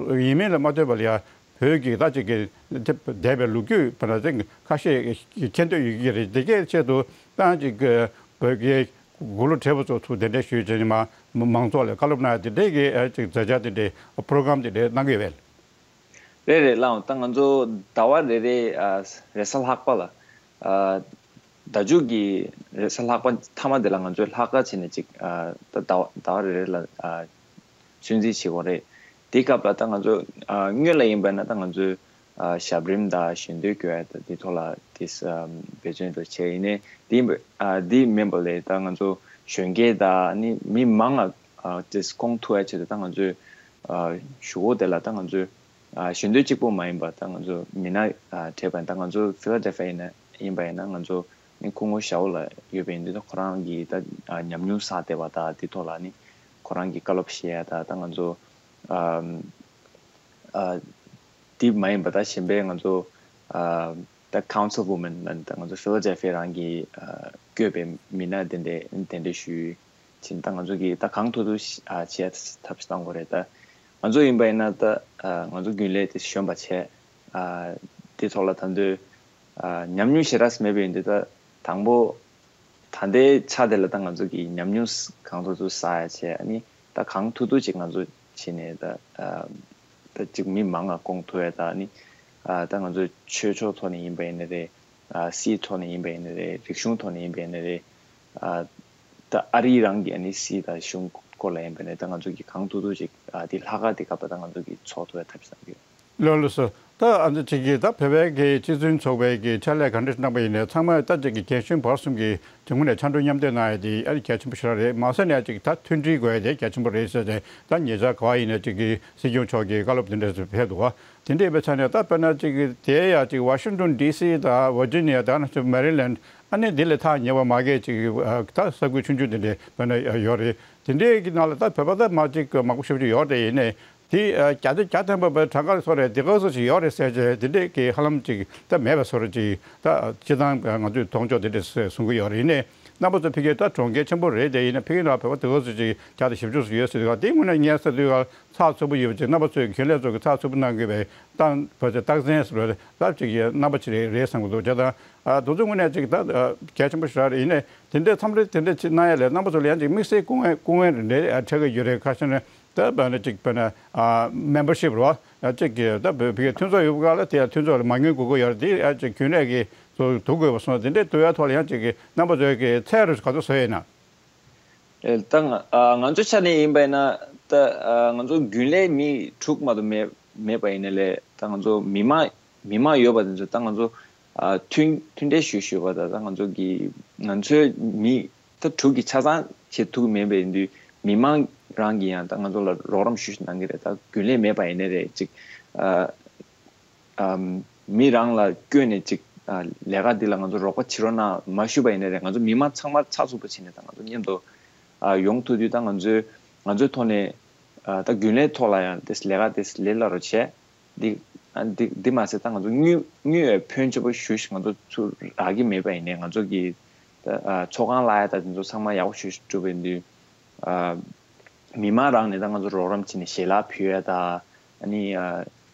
ཡིན་མིན་ལ་མ་ལྟོས་པ་ལ་ཡང་བོད་ཀྱི་ད་གཅིག་གི་འདས་པའི་ལོ་རྒྱུས་དཔེར་ན་ཁ་ཤས་མཁྱེན་འདོད་ཡོད་ཀྱི་རེད། དེ་གའི་ཆེད་དུ་ད་གཅིག་གི་བོད་ཀྱི་དགུང་ལོ་བགྲེས་པོ་ཚོ་ཚུར་གདན་འདྲེན་ཞུས་བྱས་ནས་མ་མང་ཚོགས་ལ་བཀའ་སློབ་གནང་ཡ་དེ་འདྲའི་གི་ཨ་ཅིག་མཛད་འཆར་དེ་འདྲའི་པོ་རོ་གྷ་རམ་དེ་འདྲའི་གནང་གི་ཡོད་པས། རེད་རེད། ལགས་འོང་། ད་ང་ཚོ་ཟླ་བ་རེ་རེ་ཨ་རེས་གཟའ་ལྷག་པ་ལ་ཨ་ཟླ་མཇུག་གི་རེས་གཟའ་ལྷག་པ་མཐའ་མ་དེ་ལ་ང་ཚོས་ལྷག་དཀར་བྱས་ནས་ཅིག་ཨ་ད་ཟླ་བ་ཟླ་བ་རེ་རེ་ལ་ཨ་ཚོད་འཛིན་བྱེད་དགོས་རེད། དེའི་སྐབས་ལ་ད་ང་ཚོ་ཨ་སྔོན་ལ་ཡིན་པ་ན་ད་ང་ཚོས་ཨ་ཞབས་རིམ་དང་ཞལ་འདོན་སྐྱོན་ཡ་ད་དེ་ཐོག་ལ་དེ་འབད་བརྩོན་དུ་བྱས། ཡིན་ནའི་དེ་ཨ་དེ་མིན་པ་ལས་ད་ང་ཚོ་གཞོན་སྐྱེས་དང་ནི་མི་མང་ང་ཨ་དེ་སྐོང་ཐུབ་ཡ་ཆེད་དུ་ད་ང་ཚོས་ཨ་གཞུག་གུ་དེ་ལ་ད་ང་ཚོས་ཨ་ཞལ་འདོན་གཅིག་པོ་མ་ཡིན་པ་ད་ང་ཚོ་མི་སྣ་ཨ་བགྲེས་པ་ད་ང་ཚོ་ཕི་ལ་ཌེལ་ཕི་ཡ་ཡིན་ན་ཡིན་པ་ཡིན་ན་ང་ཚོ་ནི་སྐུ་ངོ་ཞའོ་ལགས་ཡོད་པ་ཡིན་དུས་ད་ཁོ་རང་གི་ད་ཨ་ཉམས་མྱོང་བསགས་བསྡད་པ་ད་དེ་ཐོག་ལ་ནི་ཁོ་རང་གི་བཀའ་སློབ་བཤད་ཡ་ད་ད་ང་ཚོ་ཨ་ཨ་དེ་མ་ཡིན་པ་ད་གཞན་པའི་ང་ཚོ་ཨ་ད་ཁའུན་སིལ་ཝུ་མན་ལ་ད་ང་ཚོ་ཕི་ལ་ཌེལ་ཕི་ཡ་རང་གི་ཨ་བསྐོས་པའི་མི་སྣ་དེ་འདྲས་གདན་འདྲེན་ཞུས་ཕྱིན་ད་ང་ཚོ་གིས་ད་གང་ཐུབ་ཐུབ་ཨ་བྱེད་ཐབས་ཤིག་བཏང་དགོས་རེད། ད་ང་ཚོ་ཡིན་པ་ཡིན་ན་ད་ཨ་ང་ཚོ་རྒྱུན་ལས་དེ་གཞོན་པ་བྱས་ཨ་དེ་ཐོག་ལ་ད་འདོད་ཨ་ཉམས་མྱོང་ཞེ་དྲག་མེད་པ་ཡིན་དུས་ད་དང་པོ་ད་ལྟའི་ཆ་དེ་ལ་ད་ང་ཚོ་གི་ཉམས་མྱོང་གང་ཐུབ་ཐུབ་བསགས་ཡ་བྱས། ཨ་ནི་ད་གང་ཐུབ་ཐུབ་ཅིག་ང་ཚོ་བྱས་ནས་ད་ཨ་ད་ཅིག་མི་མང་ང་སྐོང་ཐུབ་ཡ་ད་ཨ་ནི་ཨ་ད་ང་ཚོ་ཆོས་ཕྱོགས་ཐོག་ནས་ཡིན་པ་ཡིན་ན་རེད། ཨ་སྲིད་ཐོག་ནས་ཡིན་པ་ཡིན་ན་རེད། རིག་གཞུང་ཐོག་ནས་ཡིན་པ་ཡིན་ན་རེད། ཨ་ད་ཨ་རི་རང་གི་ཨ་ནི་སྲིད་དང་གཞུང་སྐོར་ལ་ཡིན་པ་ཡིན་ན་ད་ང་ཚོ་གི་གང་ཐུབ་ཐུབ་ཅིག་ཨ་དེ་ལྷག་དཀར་དེ་སྐབས་ད་ང་ཚོ་གི་ཚོགས་ཐུབ་ཡ་ཐབས་བྱ་རྒྱུ། ལགས་ལགས་སོ། ད་ཨ་ནི་ཅིག་གིས་ད་བོད་པའི་གི་སྤྱི་མཐུན་ཚོགས་པའི་གི་ཕྱག་ལས་ག་འདྲ་གནང་པ་ཡིན་ནའི་ཚང་མ་ད་ཅིག་གི་རྒན་གཞོན་བར་གསུམ་གྱི་དངོས་གནས་ཕྱག་འགྲོ་མཉམ་འདེགས་གནང་ཡ་དེ་ཨ་ནི་གལ་ཆེན་པོ་ཞེ་དྲག་རེད། མ་ཟད་ནས་ཅིག་ད་མཐུན་སྒྲིལ་དགོས་ཡ་དེ་གལ་ཆེན་པོ་རེད་ཟེར་ཏེ་ད་ཉེ་ཆར་ག་བ་ཡིན་ནའི་ཅིག་གི་སྲིད་སྐྱོང་མཆོག་གི་བཀའ་སློབ་དེ་འདྲ་ཞིག་ཕེབས་འདུག་བ། དེ་འདྲ་ཡིན་པའི་ཆ་ནས་ད་དཔེར་ན་ཅིག་གི་དེ་ཡ་ཅིག་ཝ་ཤིང་ཏོན་ཌི་སི་དང་ཝར་ཇི་ནི་ཡ་དང་ནང་བཞིན་མེ་རི་ལེན་ཌི་ཨ་ནི་འདི་ལས་ཐག་ཉེ་བ་མ་གི་ཅིག་ད་ས་ཁུལ་ཆུང་ཆུང་དེ་འདྲ་དཔེར་ན་ཡོད་རེད། དེ་འདྲའི་གི་ནང་ལ་ད་བོད་པ་ད་མ་ཅིག་མང་པོ་ཞེ་པོ་ཅིག་ཡོད་རེད། ཡིན་ནའི་དེ་ཨ་བརྒྱ་ཆ་བརྒྱ་ཐམ་པ་བོད་གྲངས་ཀ་ལ་སོགས་རེད། དེ་ག་ཚོད་ཅིག་ཡོད་རེད་ཟེར་བྱས་དེ་འདྲས་ཀྱི་ཧ་ལམ་ཅིག་ད་མེད་པ་བཟོ་འདྲ་ཅིག་ད་སྤྱིར་བཏང་ང་ཚོས་མཐོང་ཕྱོགས་དེ་འདྲས་གསུང་གི་ཡོད་རེད། ཡིན་ནའི་རྣམ་པ་ཚོ་ཕ་གིར་ད་གྲོང་ཁྱེར་ཆེན་པོ་རེད་དེ། ཡིན་ན་ཕ་གིའི་ནང་བོད་པ་དེ་ག་ཚོད་ཅིག་བརྒྱ་དང་བཞི་བཅུ་ཙམ་ཡོད་ཟེར་དུས་ག་དེ་དངོས་གནས་ངས་ཟེར་དུས་ག་ཚགས་ཚུད་པོ་ཡོད་པ་ཅིག་རྣམ་པ་ཚོས་རྒྱུན་ལས་ཚོ་གི་ཚགས་ཚུད་པོ་གནང་དགོས་པའི་ད་བོད་ཚོས་རྟགས་མཚན་ཟེར་བ་རེད། ད་ཅིག་རྣམ་པ་ཅིག་རེད་རེད་བསམ་གི་འདུག་བྱས་ཙང་ཨ་དེ་ཚོ་དངོས་གནས་ཅིག་ད་ཨ་གལ་ཆེན་པོ་ཞེ་དྲག་རེད། ཡིན་ནའི་དེ་འདྲའི་མཚམས་རེ་དེ་འདྲ་ཅིག་གནང་ཡ་ལས་རྣམ་པ་ཚོ་ལ་ཡང་ཅིག་དམིགས་བསལ་སྐུ་ངལ་སྐུ་ངལ་རེ་འཕྲད་ཀྱི་ཡོད་རེད། ཁ་ཤས་ནས། ད་བོད་ནས་ཅིག་བོད་ནས་ཨ་མེམ་བར་ཤིབ་རོ། ཨ་ཅིག་གི་ད་བོད་བོད་ཀྱི་མཐུན་ཚོགས་ཡོད་པ་ག་ལ་དེ་ཡང་མཐུན་ཚོགས་ལ་མ་ཉུང་དགོས་ཀྱི་ཡོད་རེད། དེ་ཨ་ཅིག་རྒྱུན་ལས་ཀྱི་ཚོ་བསྡུ་དགོས་པ་སོང་། དེ་འདྲའི་བསྡུ་ཡ་ཐོག་ལ་ཡང་ཅིག་གི་རྣམ་པ་ཚོའི་གི་ཚད་རུ་ག་ཚོད་བཟོ་ཡིན་ན། ཨེ་ད་ང་ཨ་ང་ཚོ་ཆ་ནས་ཡིན་པ་ཡིན་ན་ད་ཨ་ང་ཚོ་རྒྱུན་ལས་མི་དྲུག་མ་གཏོགས་མེད་མེད་པ་ཡིན་ན་ལས་ད་ང་ཚོ་མི་མང་མི་མང་ཡོད་པ་དེ་ཚོ་ད་ང་ཚོ་ཨ་མཐུན་མཐུན་འབྲེལ་ཞུ་ཞུ་བ་ད་ད་ང་ཚོ་གི་ང་ཚོའི་མི། ད་དྲུག་གི་ཆ་ཚང་བྱེད་ཐུབ་ཀྱི་མེད་པ་ཡིན་དུས་མི་མང་རང་གིས་ཡང་ད་ང་ཚོ་ལ་རོགས་རམ་ཞུ་ཞུ་གནང་གི་རེད། ད་རྒྱུན་ལས་མེད་པ་ཡིན་ནའི་རེད། ཅིག་ཨ་ཨམ་མི་རང་ལ་བསྐྱོན་ནས་ཅིག་ཨ་ལས་ཀ་འདི་ལ་ང་ཚོ་རོགས་པ་བྱེད་རོགས་གནང་མ་ཞུས་པ་ཡིན་ནའི་རེད། ང་ཚོ་མི་མང་ཚང་མ་ཚགས་ཚུད་པོ་བྱས་ནས་ད་ང་ཚོ་མཉམ་དུ་ཨ་ཡོང་ཐུབ་དུས་ད་ང་ཚོའི་ང་ཚོའི་ཐོག་ནས་ཨ་ད་རྒྱུན་ལས་ཐོག་ལ་ཡང་དེ་ལས་ཀ་དེ་ལས་སླ་རུ་བྱས། འདི་ཨ་འདི་འདི་མ་ཟད་ད་ང་ཚོ་དངུལ་དངུལ་ཕོན་ཆེ་པོ་ཞུ་ཞིག་ང་ཚོ་ཚུར་རག་གི་མེད་པ་ཡིན་ནའི་ང་ཚོ་གི་ད་ཨ་ཚོགས་ཁང་གླ་ཡ་ད་དེ་ཚོ་ཚང་མ་ཡག་པོ་ཞུ་ཞིག་གྲུབ་པ་ཡིན་དུས་ཨ་མི་མང་རང་ནས་ད་ང་ཚོ་རོགས་རམ་བྱས་ནས་ཞལ་ལག་ཕུལ་ཡ་ད་ཨ་ནི་ཨ་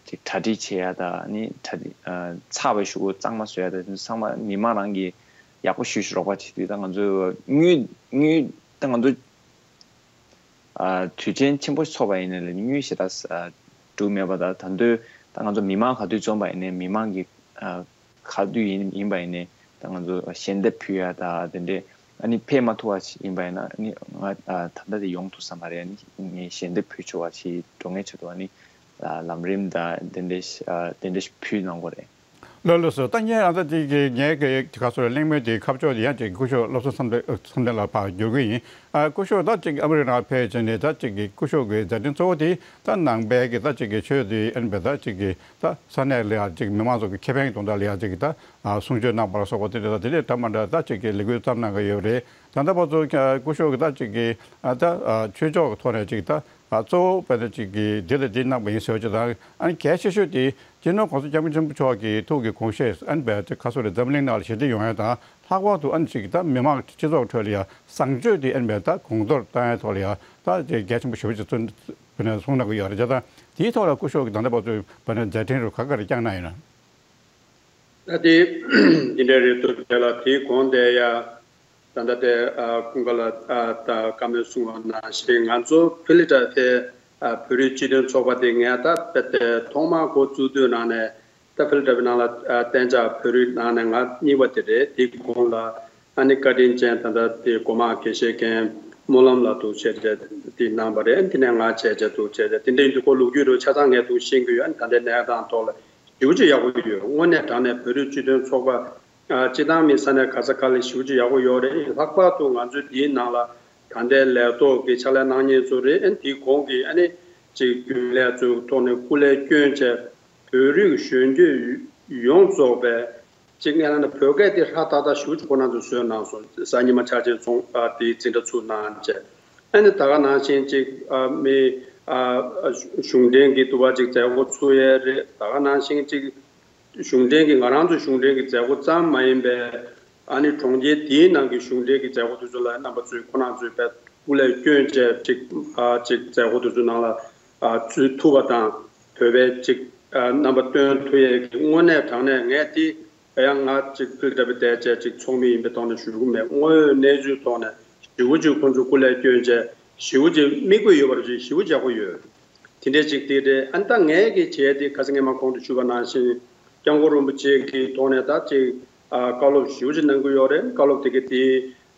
ཅིག་གྲ་སྒྲིག་བྱེད་ཡ་ད་ཨ་ནི་གྲ་སྒྲིག་ཨ་ཚགས་པའི་ཞུ་སྒོ་གཙང་མ་བཟོ་ཡ་ད་དེ་ཚོ་ཚང་མ་མི་མང་རང་གིས་ཡག་པོ་ཞུ་ཞིག་རོགས་པ་བྱེད་དུས་ད་ང་ཚོ་དངུལ་དངུལ་ད་ང་ཚོ། ཨ་དུས་ཆེན་ཆེན་པོ་ཚོགས་པ་ཡིན་ནའི་ལས་དངུལ་ཞེ་དྲག་ཨ་འགྲོ་མེད་པ་དང་། ད་དུང་ད་ང་ཚོ་མི་མང་ག་དུས་འཛོམས་པ་ཡིན་ནའི་མི་མང་གི་ཨ་ག་དུས་ཡིན་ཡིན་པ་ཡིན་ནའི་ད་ང་ཚོ་ཞལ་འདེབས་ཕུལ་ཡ་ད་དེ་འདྲས་ཨ་ནི་ཕེབས་མ་ཐུབ་པ་ཞིག་ཡིན་པ་ཡིན་ན་ཨ་ནི་ང་ཨ་ད་ལྟ་དེ་ཡོང་ཐུབ་ས་མ་རེད། ཨ་ནི་ངས་ཞལ་འདེབས་ཕུལ་ཆོག་པ་ཞིག་འགྲོ་ངེས་ཆེད་དུ་ཨ་ནི་ཨ་ལམ་རིམ་ད་དེ་འདྲས་ཨ་དེ་འདྲས་ཞིག་ཕུལ་གནང་དགོས་རེད། ལགས་ལགས་སོ། ད་ངས་ཨ་ད་ཅིག་གི་ངའི་གི་ག་སོ་རེ་གླེང་མོལ་དེ་ཁ་ཕྱོགས་དེ་ཡང་ཅིག་སྐུ་ཞབས་བློ་བཟང་བསམ་གཏན་བསམ་གཏན་ལགས་ཕར་བསྒྱུར་གི་ཡིན། ཨ་སྐུ་ཞབས་ད་ཅིག་ཨ་མི་རི་ཀ་ནང་ཕེབས་བྱས་ནས་ད་ཅིག་གི་སྐུ་ཞབས་ཀྱི་མཛད་འཕྲིན་གཙོ་བོ་དེ་ད་ནང་པའི་གི་ད་ཅིག་གི་ཆོས་དེ་ཨན་པའི་ད་ཅིག་གི་ད་ས་གནས་ལ་ཡང་ཅིག་མི་མང་ཚོ་གི་ཁེ་ཕན་གྱི་དོན་དག་ལ་ཡང་ཅིག་གི་ད་གསུང་ཆོས་གནང་བ་ལ་སོགས་པ་དེ་འདྲ་ད་དེ་འདྲའི་ད་མ་འདྲ་ད་ཅིག་གི་ལས་འགུལ་བརྩམས་གནང་གི་ཡོད་རེད། ད་ལྟ་བར་དུ་སྐུ་ཞབས་ཀྱི་ད་ཅིག་གི་ད་ཆོས་ཕྱོགས་ཀྱི་ཐོག་ནས་ཅིག་ད་གཙོ་བོ་དཔེར་ན་ཅིག་གི་འདི་ལ་འདི་གནང་བ་ཡིན་ཟེར་བ་ཅིག་དང་། ཨ་ནི་གལ་ཆེ་ཤོས་དེ་སྤྱི་ནོར་༸གོང་ས་༸སྐྱབས་མགོན་ཆེན་པོ་མཆོག་གི་ཐུགས་ཀྱི་དགོངས་བཞེད་ཨ་ནི་བས་ཁ་སོ་རེ་འཛམ་གླིང་ནང་ལ་ཞི་བདེ་ཡོང་ཡ་དང་། ལྷག་པར་དུ་ཨ་ནི་ཅིག་ད་མི་མང་སྤྱི་ཚོགས་ཁྲོད་ལ་ཡ་བཟང་སྤྱོད་དེ་ཨ་ནི་བས་ད་གོང་མཐོར་བཏང་ཡ་ཐོག་ལ་ཡ་ད་གལ་ཆེན་པོ་ཞེ་པོ་ཅིག་བརྩོན་བས་ནས་གསུངས་གནང་གི་ཡོད་རེད། བྱས་ཙང་དེའི་ཐོག་ལ་སྐུ་ཞབས་ཀྱི་ད་ལྟ་བར་དུ་བས་ནས་མཛད་འཕྲིན་རུ་ག་ག་རེ་བསྐྱངས་གནང་ཡོད་ན། ད་དེ་འདི་འདྲ་རེད་འདུག་དེ་ལ་དེའི་གོང་དེ་ཡ། ད་ལྟ་དེ་ཨ་ཀུན་དགའ་ལགས་ཨ་ད་བཀའ་མོལ་གསུངས་པ་ནང་བཞིན་ང་ཚོ་ཕི་ལི་ཏྲ་དེ་ཨ་བོད་རིགས་སྤྱི་མཐུན་ཚོགས་པ་དེ་ངས་ད་དཔེ་དེ་ཐོག་མར་འགོ་བཙུགས་དུས་ནང་ནས་ད་ཕི་ལི་ཏྲ་བའི་ནང་ལ་ཨ་གཏན་འཇགས་བོད་རིགས་ནང་ནས་ང་གཉིས་པ་དེ་རེད། དེའི་གོང་ལ་ཨ་ནི་བཀའ་དྲིན་ཅན་ད་ལྟ་དེ་སྒོ་མང་དགེ་བཤེས་མཁན་སྨོན་ལམ་ལགས་འདུག་བྱས་བྱས་དེ་གནང་བ་རེད། དེ་ནས་ང་བྱས་བྱས་འདུག་བྱས་བྱས་དེ་འདྲ་ཡིན་དུས་ཁོ་ལོ་རྒྱུས་རུ་ཆ་ཚང་ངས་འདུག་ཤེས་ཀྱི་ཡོད། ཨ་ནི་ད་ལྟའི་གནས་སྟངས་ཐོག་ལ་ཞེ་པོ་ཅིག་ཡག་པོ་ཡོད། དངོས་གནས་དྲང་གནས་བོད་རིགས་སྤྱི་མཐུན་ཚོགས་པ། ཨ་སྤྱི་བཏང་མི་ས་གནས་ག་ས་ག་ལ་ཞེ་པོ་ཅིག་ཡག་པོ་ཡོད་རེད། ལྷག་པར་དུ་ང་ཚོའི་འདིའི་ནང་ལ་ད་ལྟའི་ལས་ཐོག་གི་ཕྱག་ལས་གནང་མཁན་ཚོ་རེད། ཨ་ནི་དེའི་གོང་གི་ཨ་ནི་ཅིག་རྒྱུན་ལས་ཚོའི་ཐོག་ནས་སྐུ་ལས་བསྐྱོན་བྱས་བོད་རིགས་གཞོན་སྐྱེས་ཡོངས་རྫོགས་པས་ཅིག་ངས་ལབ་ན་བོད་སྐད་དེ་ཧྲ་ཏག་ཏག་ཞེ་པོ་ཅིག་ཁོ་རང་ཚོས་བཟོས་གནང་སོང་། གཟའ་ཉི་མ་འཆར་ཅན་ཚོང་ཨ་དེའི་འཛིན་གྲྭ་ཚུགས་གནང་བྱས། ཨ་ནི་ད་ག་ནང་བཞིན་ཅིག་ཨ་མི་ཨ་གཞུང་འབྲེལ་གྱི་འདུ་བ་ཅིག་མཛད་སྒོ་ཚུགས་ཡས་རེད། ད་ག་ནང་བཞིན་ཅིག་གཞུང་འབྲེལ་གྱི་ང་རང་ཚོ་གཞུང་འབྲེལ་གྱི་མཛད་སྒོ་ཙམ་མ་ཡིན་པའི་ཨ་ནི་གྲོང་ཁྱེར་དེའི་ནང་གི་གཞུང་འབྲེལ་གྱི་མཛད་སྒོ་དེ་ཚོ་ལ་རྣམ་པ་ཚོས་ཁོ་རང་ཚོའི་བས་སྐུ་ལས་བསྐྱོན་བྱས་ཅིག་ཨ་ཅིག་མཛད་སྒོ་དེ་ཚོའི་ནང་ལ་ཨ་ཚུད་ཐུབ་པ་དང་། བོད་པའི་ཅིག་ཨ་རྣམ་པ་སྟོན་ཐུབ་ཡས་ཀྱི་དངོས་གནས་དྲང་གནས་ངས་དེ་ཡང་ང་ཅིག་ཕི་ལི་ཏྲ་བའི་བསྡད་བྱས་ཅིག་ཚོགས་མི་ཡིན་པའི་ཐོག་ནས་ཞུ་གི་མེད། དངོས་ཡོད་གནས་ཚུལ་ཐོག་ནས་ཞེ་པོ་ཅིག་ཁོང་ཚོ་སྐུ་ལས་བསྐྱོན་བྱས་ཞེ་པོ་ཅིག་མིག་དཔེ་ཡོད་པ་རེད། ཞེ་པོ་ཅིག་ཡག་པོ་ཡོད། དེ་འདྲའི་ཅིག་དེ་རེད། ཨ་ནི་ད་ངས་ཀྱི་བྱས་དེ་ཁ་སང་ངས་མ་གོང་དུ་ཞུས་པ་ནང་བཞིན་སྐྱབས་མགོན་རིན་པོ་ཆེ་གི་ཐོག་ནས་ད་ཅིག་ཨ་བཀའ་སློབ་ཞེ་པོ་ཅིག་གནང་གི་ཡོད་རེད། བཀའ་སློབ་དེ་ག་དེ་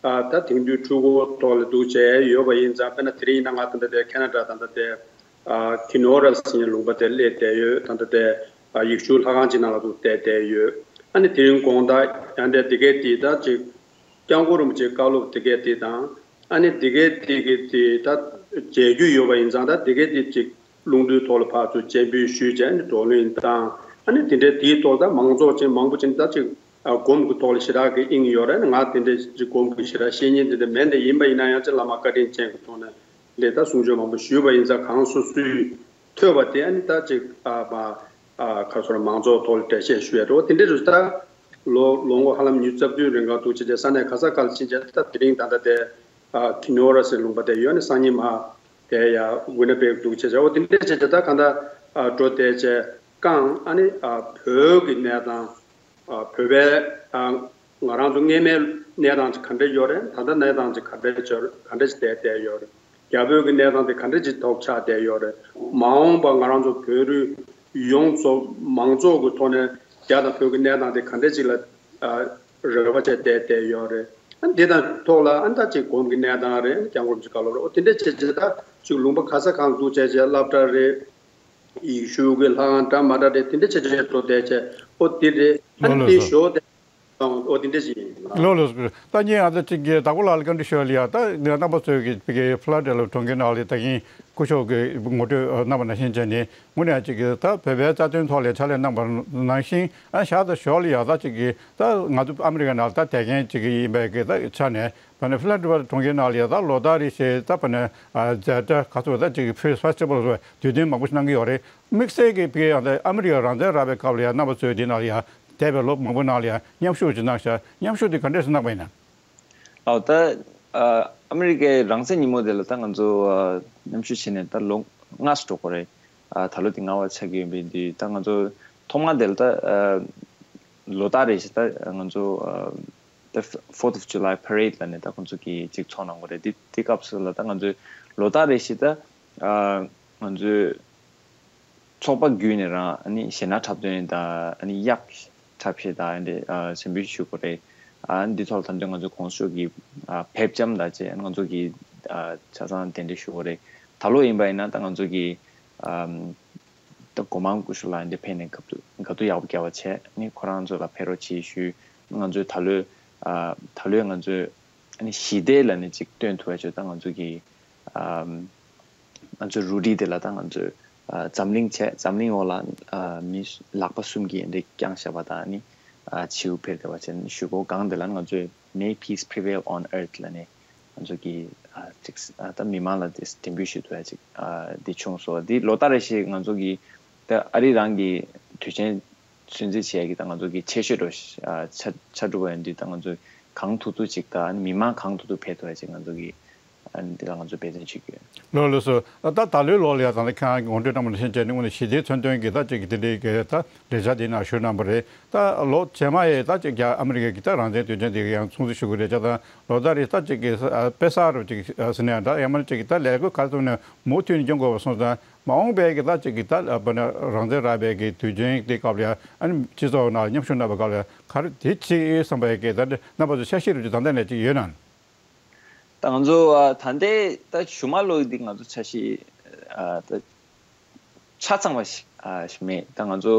ཨ་ད་དེང་དུས་འཕྲུལ་འཁོར་ཐོག་ལ་འདུག་བྱས་ཡོད་པ་ཡིན་ཙང་། དཔེར་ན་དེ་རིང་ཡིན་ན་ང་ད་ལྟ་དེ་ཁེ་ན་ཌ་ད་ལྟ་དེ་ཨ་ཁི་ནོ་ར་ཟེར་མཁན་ལུང་པ་དེ་སླེབས་བསྡད་ཡོད། ད་ལྟ་དེ་ཨ་ཡེ་ཤུ་ལྷ་ཁང་ཅིག་ནང་ལ་འདུག་བསྡད་བསྡད་ཡོད། ཨ་ནི་དེ་རིང་དགོང་དག་ཡང་དེ་དེ་ག་དེ་ད་ཅིག་སྐྱབས་མགོན་རིན་པོ་ཆེའི་བཀའ་སློབ་དེ་ག་དེ་དང་། ཨ་ནི་དེ་ག་དེ་ག་དེ་ད་མཇལ་རྒྱུ་ཡོད་པ་ཡིན་ཙང་། ད་དེ་ག་དེ་ཅིག་རླུང་རྟའི་ཐོག་ལ་ཕར་ཚུར་སྤྱན་འབུལ་ཞུས་བྱས་ནས་བགྲོ་གླེང་བཏང་། ཨ་ནི་དེ་འདྲའི་དེའི་ཐོག་ད་མང་ཚོགས་ཅན་མང་པོ་ཅན་ད་ཅིག་ཨ་སྒོམ་གྱི་ཐོག་ལ་ཞེ་དྲག་གི་དབྱིངས་ཡོད་རེད། ང་དེ་འདྲའི་ཅིག་སྒོམ་གྱི་ཞེ་དྲག་བཤེས་གཉེན་དེ་འདྲ་མེད་འདྲ་ཡིན་པ་ཡིན་ན་ཡང་། ཅིག་བླ་མ་བཀའ་དྲིན་ཅན་གྱི་ཐོག་ནས་འདི་ད་གསུང་ཆོས་མང་པོ་ཞུས་པ་ཡིན་ཙང་། གང་སོ་སོའི་ཐོས་པ་དེ་ཨ་ནི་ད་ཅིག་ཨ་མ་ཨ་ཁ་སོར་མང་ཚོགས་ཐོག་ལ་འགྲེལ་བཤད་ཞུ་ཡ་འགྲོ་དེ་འདྲ་རེད། ད་ལོ་ལོ་ངོ་ཧ་ལམ་ཉི་ཤུ་རྩ་བདུན་རིང་ག་འདུག་བྱས་བྱས་ས་གནས་ག་ས་ག་ལ་ཕྱིན་བྱས། ད་དེ་རིང་ད་ལྟ་དེ་ཨ་ཁི་ནོ་ར་སེ་ལུང་པ་དེ་ཡོད་ནས་སང་ཉིན་མ་དེ་ཡ་ཝི་ན་པེག་འདུག་བྱས་བྱས། འོ་དེ་འདྲ་བྱས་བྱས་ད་གང་ལྟར་ཨ་འགྲོ་བསྡད་བྱས་ཀྱང་། ཨ་ནི་ཨ་བོད་ཀྱི་གནས་སྟངས་ཨ་བོད་པའི་ཨ་ང་རང་ཚོ་སྔས་མའི་གནས་སྟངས་ཅིག་ག་འདྲ་ཡོད་རེད། ད་ལྟ་གནས་སྟངས་ཅིག་ག་འདྲ་ཡོད་རེད། ག་འདྲ་ཅིག་བསྡད་བསྡད་ཡོད་རེད། རྒྱ་བོད་ཀྱི་གནས་སྟངས་དེ་ག་འདྲ་ཅིག་ཐོག་ཆགས་བསྡད་ཡོད་རེད། མ་འོངས་པ་ང་རང་ཚོ་བོད་རིགས་ཡོངས་རྫོགས་མང་ཚོགས་ཀྱི་ཐོག་ནས་རྒྱ་དང་བོད་ཀྱི་གནས་སྟངས་དེ་ག་འདྲ་ཅིག་ལ་ཨ་རེ་བ་བྱས་བསྡད་བསྡད་ཡོད་རེད། ཨ་འདི་དང་ཐོག་ལ་ཨ་ད་ཅིག་སྒོམ་གྱི་གནས་སྟངས་རེད། སྐྱབས་མགོན་ཅིག་བཀའ་སློབ་རེད། འོ་དེ་འདྲ་བྱས་བྱས་ད་ཅིག་ལུང་པ་ག་ས་གང་འདུག་བྱས་བྱས་སློབ་གྲྭ་རེད། ཡེ་ཤུ་གི་ལྷ་ཁང་འདྲ་མ་འདྲ་རེད། དེ་འདྲ་བྱས་བྱས་འགྲོ་བསྡད་བྱས། འོ་དེ་རེད། ཨ་ལོ་ལོ་དེ་སོ། ཞོགས་དེ། ཨོ་དེ་འདྲ་ཞིག་ཡིན། ལོ་ལོ་སྐུ། ད་ངས་ཨ་ད་ཅིག་གི་དྭགས་པོ་ལགས་ལ་བཀའ་འདྲི་ཞུ་ཡ་ལ་ཡ། ད་ངས་རྣམ་པ་ཚོས་ཀྱི་ཕ་གི་ཕི་ལ་ཌེལ་ཕི་ཡ་གྲོང་ཁྱེར་ནང་ལ་ད་གིན་སྐུ་ཞབས་ཀྱི་ངོ་སྤྲོད་གནང་བ་ནང་བཞིན་བྱས་ནས། དངོས་གནས་ཅིག་གི་ད་བོད་པའི་རྩ་དོན་ཐོག་ལ་ཕྱག་ལས་གནང་བ་ནང་བཞིན། ཨ་ཞག་ད་ཞོགས་ལ་ཡ་ད་ཅིག་གི་ད་ང་ཚོ་ཨ་མི་རི་ཀ་ནང་ལ་ད་བསྡད་མཁན་ཅིག་གི་ཡིན་པའི་གི་ད་ཆ་ནས། ཕ་ནི་ཕི་ལ་ཌེལ་ཕི་ཡ་གྲོང་ཁྱེར་ནང་ལ་ཡ་ད་ལོ་ལྟར་རེ་བཞིན་ད་ཕ་ནི་ཨ་མཛད་སྒྲ་ག་ཚོད་ད་ཅིག་གི་ཕི་ཕེ་སི་ཊི་བལ་སོགས་དུས་སྟོན་མང་པོ་ཞིག་གནང་གི་ཡོད་རེད། དམིགས་བསལ་གྱི་ཕ་གི་ཡང་ད་ཨ་མི་རི་ཀ་རང་བཙན་རག་པའི་སྐབས་ལ་ཡ་རྣམ་པ་ཚོས་འདི་ནང་ལ་ཡ། འདས་པའི་ལོ་མང་པོའི་ནང་ལ་ཡང་མཉམ་ཞུགས་ཅིག་གནང་ཤག་མཉམ་ཞུགས་དེ་ག་འདྲས་སེ་གནང་བ་ཡིན་ན། ཨོ་ད། ཨ་ཨ་མི་རི་ཀའི་རང་བཙན་ཉིན་མོ་དེ་ལ་ད་ང་ཚོ་ཨ་མཉམ་ཞུགས་བྱས་ནས་ད་ལོ་ལྔ་ཙམ་འགྲོ་གི་རེད། ཨ་ད་ལོ་དེ་ལྔ་པ་ཆགས་ཀྱི་ཡོད་པའི་དུས། ད་ང་ཚོ་ཐོག་མ་དེ་ལ་ད་ཨ་ལོ་ལྟར་རེ་བཞིན་ད་ང་ཚོ་ཨ་ད་Fourth of July Parade ལབ་ནས་ད་ཁོང་ཚོ་གིས་ཅིག་ཚོགས་གནང་གི་རེད། དེ་དེ་སྐབས་སུ་ལ་ད་ང་ཚོས་ལོ་ལྟར་རེ་བཞིན་ད་ཨ་ང་ཚོས་ཚོགས་པ་བརྒྱུད་ནས་རང་ཨ་ནི་གཞས་སྣ་འཁྲབ་སྟོན་དང་། ཨ་ནི་གཡག་འཁྲབ་གཞས་དང་། ཨ་ནི་ཨ་སེམས་འགུལ་ཞུ་དགོས་རེད། ཨ་འདི་ཐོག་ལ་ད་དུང་ང་ཚོ་གོང་ས་མཆོག་གི་ཨ་ཕེབས་བྱམས་དང་བཅས་ང་ཚོ་གི་ཨ་ཆ་ཚང་གདན་འདྲེན་ཞུ་དགོས་རེད། ད་ལོ་ཡིན་པ་ཡིན་ན་ད་ང་ཚོ་གི་ཨ་ ད་སྒོ་མང་སྐུ་ཞབས་ལགས་འདི་ཕེབས་ནས་དགའ་སྡུག་དགའ་སྡུག་ཡག་པོ་བརྒྱབ་པ་བྱས། ཨ་ནི་ཁོ་རང་ཚོ་ལ་ཕེབས་རོགས་བྱེད་ཞུས། ང་ཚོས་ད་ལོའི་ཨ་ད་ལོའི་ང་ཚོས་ཨ་ནི་ཞི་བདེ་ལབ་ནས་ཅིག་སྟོན་ཐུབ་པ་བྱས། ད་ང་ཚོ་གི་ཨ་ང་ཚོའི་རུ་སྒྲིག་དེ་ལ་ད་ང་ཚོས་ཨ་འཛམ་གླིང་བྱས། འཛམ་གླིང་འོག་ལ་ཨ་མི་ལག་པ་གསུམ་གྱིས་འདི་བརྐྱངས་བཞག་པ་དང་། ཨ་ནི་ཨ་བྱིའུ་ཕེབས་བསྡད་པ་བྱས། ཨ་ནི་གཞུག་གུ་སྒང་དེ་ལ་ང་ཚོས May peace prevail on earth ལབ་ནས་ང་ཚོ་གི་ཨ་ཅིག་ཨ་ད་མི་མང་ལ་དེ་འགྲེམས་སྤེལ་ཞུ་ཐུབ་ཡ་ཅིག་ཨ་འདི་བྱུང་སོང་། འདི་ལོ་ལྟར་རེ་བཞིན་ང་ཚོ་གི་ད་ཨ་རི་རང་གི་དུས་ཆེན་སྲུང་བརྩི་བྱེད་ཡ་གི་ད་ང་ཚོ་གི་ཆེ་ཤོས་འགྲོ་ཨ་ཆ་ཆ་གྲུབ་པ་ཡིན་དུས། ད་ང་ཚོ་གང་ཐུབ་ཐུབ་ཅིག་ད་ཨ་ནི་མི་མང་གང་ཐུབ་ཐུབ་ཕེབས་ཐུབ་ཡ་ཅིག་ང་ཚོ་གི་ཨ་ནི་འདི་ལ་ང་ཚོ་འབད་བརྩོན་བྱེད་ཀྱི་ཡོད། ལགས་ལགས་སོ། ད་ད་ལོའི་ལོ་ལ་ཡ་ད་ལྟ་ཁྱེད་རང་གི་ངོ་སྤྲོད་གནང་བ་ནང་བཞིན་བྱས་ནས་དངོས་གནས་ཞི་བདེའི་མཚོན་དོན་གྱི་ད་ཅིག་གི་དེ་འདྲའི་གི་ད་ལས་འཆར་དེ་ནང་ཞུགས་གནང་བ་རེད། ད་ལོ་རྗེས་མ་ཡི་ད་ཅིག་རྒྱ་ཨ་མི་རི་ཀའི་གི་ད་རང་བཙན་དུས་ཆེན་དེ་གི་ཡང་སྲུང་བརྩི་ཞུ་གི་རེད་ཅག་དང་། ལོ་ལྟར་རེ་ད་ཅིག་གི་ཨ་དཔེ་གསར་རུ་ཅིག་ཨ་ཟེར་ནས་འདྲ། ཡང་མིན་ཅིག་གི་ད་ལས་འགུལ་ག་ཚོད་ནས་མུ་མཐུད་ནས་སྐྱོང་དགོས་པ་སོང་ཙང་། མ་འོངས་པའི་གི་ད་ཅིག་གི་ད་ཨ་བ་ན་རང་བཙན་རག་པའི་གི་དུས་ཆེན་དེ་སྐབས་ལ་ཡ། ཨ་ནི་སྤྱི་ཚོགས་ནང་མཉམ་ཞུགས་གནང་བའི་སྐབས་ལ་ཡ་ག་རེ་དེ་ཅིག་བསམ་པའི་གི་ད་རྣམ་པ་ཚོ་འཆར་གཞི་རུ་ཅིག་ད་ལྟ་ནས་ཅིག་ཡོད་ན། ད་ང་ཚོ་ཨ་ད་ལྟའི་ད་གཞུག་མ་ལོ་འདི་ང་ཚོ་འཆར་གཞི་ཨ་ད་ཆ་ཚང་བ་ཞིག་ཨ་ཞིག་མེད། ད་ང་ཚོ་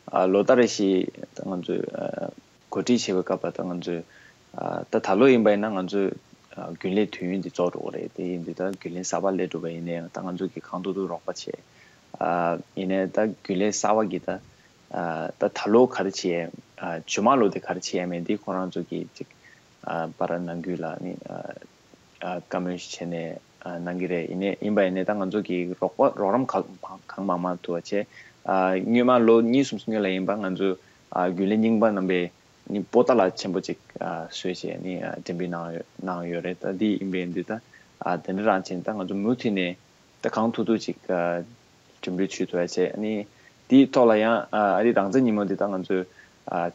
ཨ་ལོ་ལྟར་རེ་བཞིན་ད་ང་ཚོས་ཨ་གོ་སྒྲིག་བྱེད་པའི་སྐབས་ལ་ད་ང་ཚོས་ཨ་ད་ད་ལོ་ཡིན་པ་ཡིན་ན་ང་ཚོས་ཨ་རྒྱུན་ལས་དུས་ཡུན་འདི་རྫོགས་འགྲོ་གི་རེད། དེ་ཡིན་དུས་ད་རྒྱུན་ལས་གསར་པ་སླེབས་འགྲོ་བ་ཡིན་ནའི་ད་ང་ཚོ་གིས་གང་ཐུབ་ཐུབ་རོགས་པ་བྱས། ཨ་ཡིན་ནའི་ད་རྒྱུན་ལས་གསར་པ་གིས་ད་ཨ་ད་ད་ལོ་ག་རེ་བྱེད་ཡས། ཨ་རྗེས་མ་ལོ་དེ་ག་རེ་བྱེད་ཡས་མེད། འདི་ཁོ་རང་ཚོ་གིས་ཅིག་ཨ་པར་ནང་ཁུལ་ལ་ནི་ཨ་ཨ་བཀའ་མོལ་ཞིག་བྱས་ནས་ཨ་གནང་གི་རེད། ཡིན་ནའི་ཡིན་པ་ཡིན་ནའི་ད་ང་ཚོ་གིས་རོགས་པ་རོགས་རམ་གང་གང་མང་མང་ཐུབ་པ་བྱས། ཨ་སྔོན་མ་ལོ་གཉིས་གསུམ་སྔོན་ལ་ཡིན་པ་ང་ཚོ་ཨ་རྒྱུན་ལས་རྙིང་པ་རྣམ་པས་ནི་པོ་ཏཱ་ལ་ཆེན་པོ་ཅིག་ཨ་བཟོས་བྱས་ནི་ཨ་འགྲེམས་སྤེལ་གནང་ཡོད་གནང་ཡོད་རེད། ད་འདི་ཡིན་པ་ཡིན་དུས་ད་ཨ་དེ་འདྲ་རང་བྱས་ནས་ད་ང་ཚོ་མུ་མཐུད་ནས་ད་གང་ཐུབ་ཐུབ་ཅིག་ཨ་འགྲེམས་སྤེལ་བྱེད་ཐུབ་པ་བྱས། ཨ་ནི་དེའི་ཐོག་ལ་ཡང་ཨ་ཨ་རི་རང་བཙན་ཉིན་མོ་འདི་ད་ང་ཚོས་ཨ་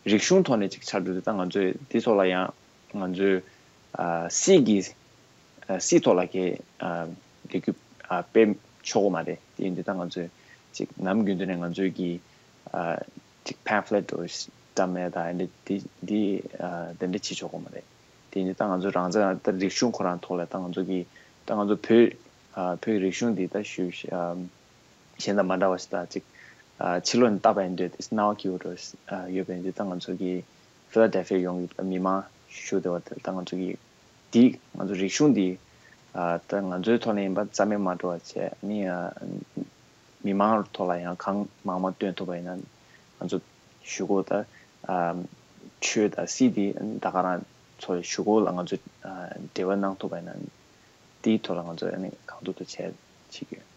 རིག་གཞུང་ཐོག་ནས་ཅིག་ཆ་འགྲོ་དུས་ད་ང་ཚོས་དེའི་ཐོག་ལ་ཡང་ང་ཚོས་ཨ་སྲིད་ཀྱི་ཨ་སྲིད་ཐོག་ལ་གི་ཨ་ལས་འགུལ་ཨ་སྤེལ་ཆོག་གི་མ་རེད། དེ་ཡིན་དུས་ད་ང་ཚོས་ཅིག་ནམ་རྒྱུན་དུ་ནས་ང་ཚོས་ཀྱི་ཨ་ཅིག་pamphlet འདྲ་བོ་བཀྲམ་ཡས་དང་། ཨ་ནི་འདི་འདི་ཨ་དེ་འདྲ་བྱེད་ཆོག་གི་མ་རེད། དེ་ནི་ད་ང་ཚོ་རང་བཙན་ད་རིག་གཞུང་ཁོ་རང་ཐོག་ལ་ད་ང་ཚོ་གི་ད་ང་ཚོ་བོད་ཨ་བོད་རིག་གཞུང་འདི་ད་ཞུ་ཨ་གཞན་དང་མ་འདྲ་བ་ཞིག་ད་ཅིག་ཨ་ཕྱི་ལོགས་ནས་བལྟས་པ་ཡིན་དུས་དེ་སྣང་བ་སྐྱིད་པོ་འདྲ་བོ་ཨ་ཡོད་པ་ཡིན་དུས། ད་ང་ཚོ་གི་ཕི་ལ་ཌེལ་ཕི་ཡ་ཡོངས་ཀྱི་མི་མང་ཞུ་བདེ་བ་དེ་ད་ང་ཚོ་གི་འདི་ང་ཚོ་རིག་གཞུང་འདི་ཨ་ད་ང་ཚོའི་ཐོག་ནས་ཡིན་པ་རྩ་མེད་མ་འགྲོ་བ་བྱས་ནི་ཨ་མི་མང་ཐོག་ལ་ཡང་གང་མང་མང་སྟོན་ཐུབ་པ་ཡིན་ན། ང་ཚོ་གཞུག་གུ་ད་ཨ་ཆོས་དང་སྲིད་འདི་ད་ག་རང་ཚོ་གཞུག་གུ་ལ་ང་ཚོ་ཨ་འབྲེལ་བ་གནང་ཐུབ་པ་ཡིན་ན། དེའི་ཐོག་ལ་ང་ཚོ་ཨ་ནི་གང་ཐུབ་ཐུབ་བྱས་བྱེད་ཀྱི་ཡོད།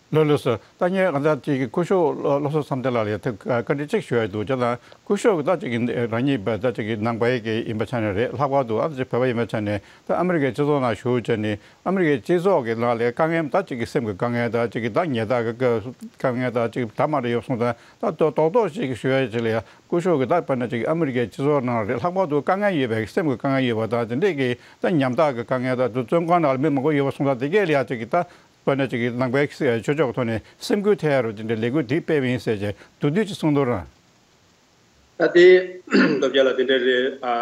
ལགས་ལགས་སོ། ད་ངས་ང་ཚོ་ཅིག་གི་སྐུ་ཞབས་བློ་བློ་བཟང་བསམ་གཏན་ལགས་ལ་ཐུགས་བཀའ་འདྲི་གཅིག་ཞུ་ཡ་འདུག་ཅེ་ན། སྐུ་ཞབས་ཀྱི་ད་ཅིག་གི་རང་ཉིད་པ་ད་ཅིག་གི་ནང་པའི་གི་ཡིན་པ་ཆ་ནས་རེད། ལྷག་པར་དུ་ཨ་ཅིག་བོད་པ་ཡིན་པ་ཆ་ནས་ད་ཨ་མི་རི་ཀའི་སྤྱི་ཚོགས་ནང་ཞུགས་བྱས་ནས། ཨ་མི་རི་ཀའི་སྤྱི་ཚོགས་ཀྱི་ནང་ལ་དཀའ་ངལ་ད་ཅིག་གི་སེམས་ཀྱི་དཀའ་ངལ་ད་ཅིག་གི་ད་ཉེས་དག་གི་དཀའ་ངལ་ད་ཅིག་ད་མ་རེད་ཡོད་སོང་ཙང་། ད་རྡོག་རྡོག་རྡོག་ཅིག་ཞུ་ཡ་ཅིག་ལ་ཡ། སྐུ་ཞབས་ཀྱི་ད་དཔེར་ན་ཅིག་ཨ་མི་རི་ཀའི་སྤྱི་ཚོགས་ནང་རེད། ལྷག་པར་དུ་དཀའ་ངལ་ཡོད་པའི་སེམས་ཀྱི་དཀའ་ངལ་ཡོད་པ་དང་། དེ་འདྲས་ཀྱི་ད་ཉམ་ཐག་གི་དཀའ་ངལ་དང་། དུ་བཙོན་ཁང་ནང་ལ་མི་མང་པོ་ཡོད་པ་སོང་ཙང་། དེ་གས་ལ་ཡ་ཅིག་གི་ད་དཔེར་ན་ཅིག་གི་ནང་པའི་ཆོས་ཕྱོགས་ཀྱི་ཐོག་ནས་སེམས་འགུལ་ཐེབས་ཡ་རུ་དེ་འདྲའི་ལས་འགུལ་དེ་སྤེལ་བ་ཡིན་ཟེར་བྱས་མདོར་བསྡུས་ཅིག་གསུང་དོ་རང་། ད་དེ་སྟོབས་རྒྱལ་ལགས་དེ་འདྲ་རེད། ཨ་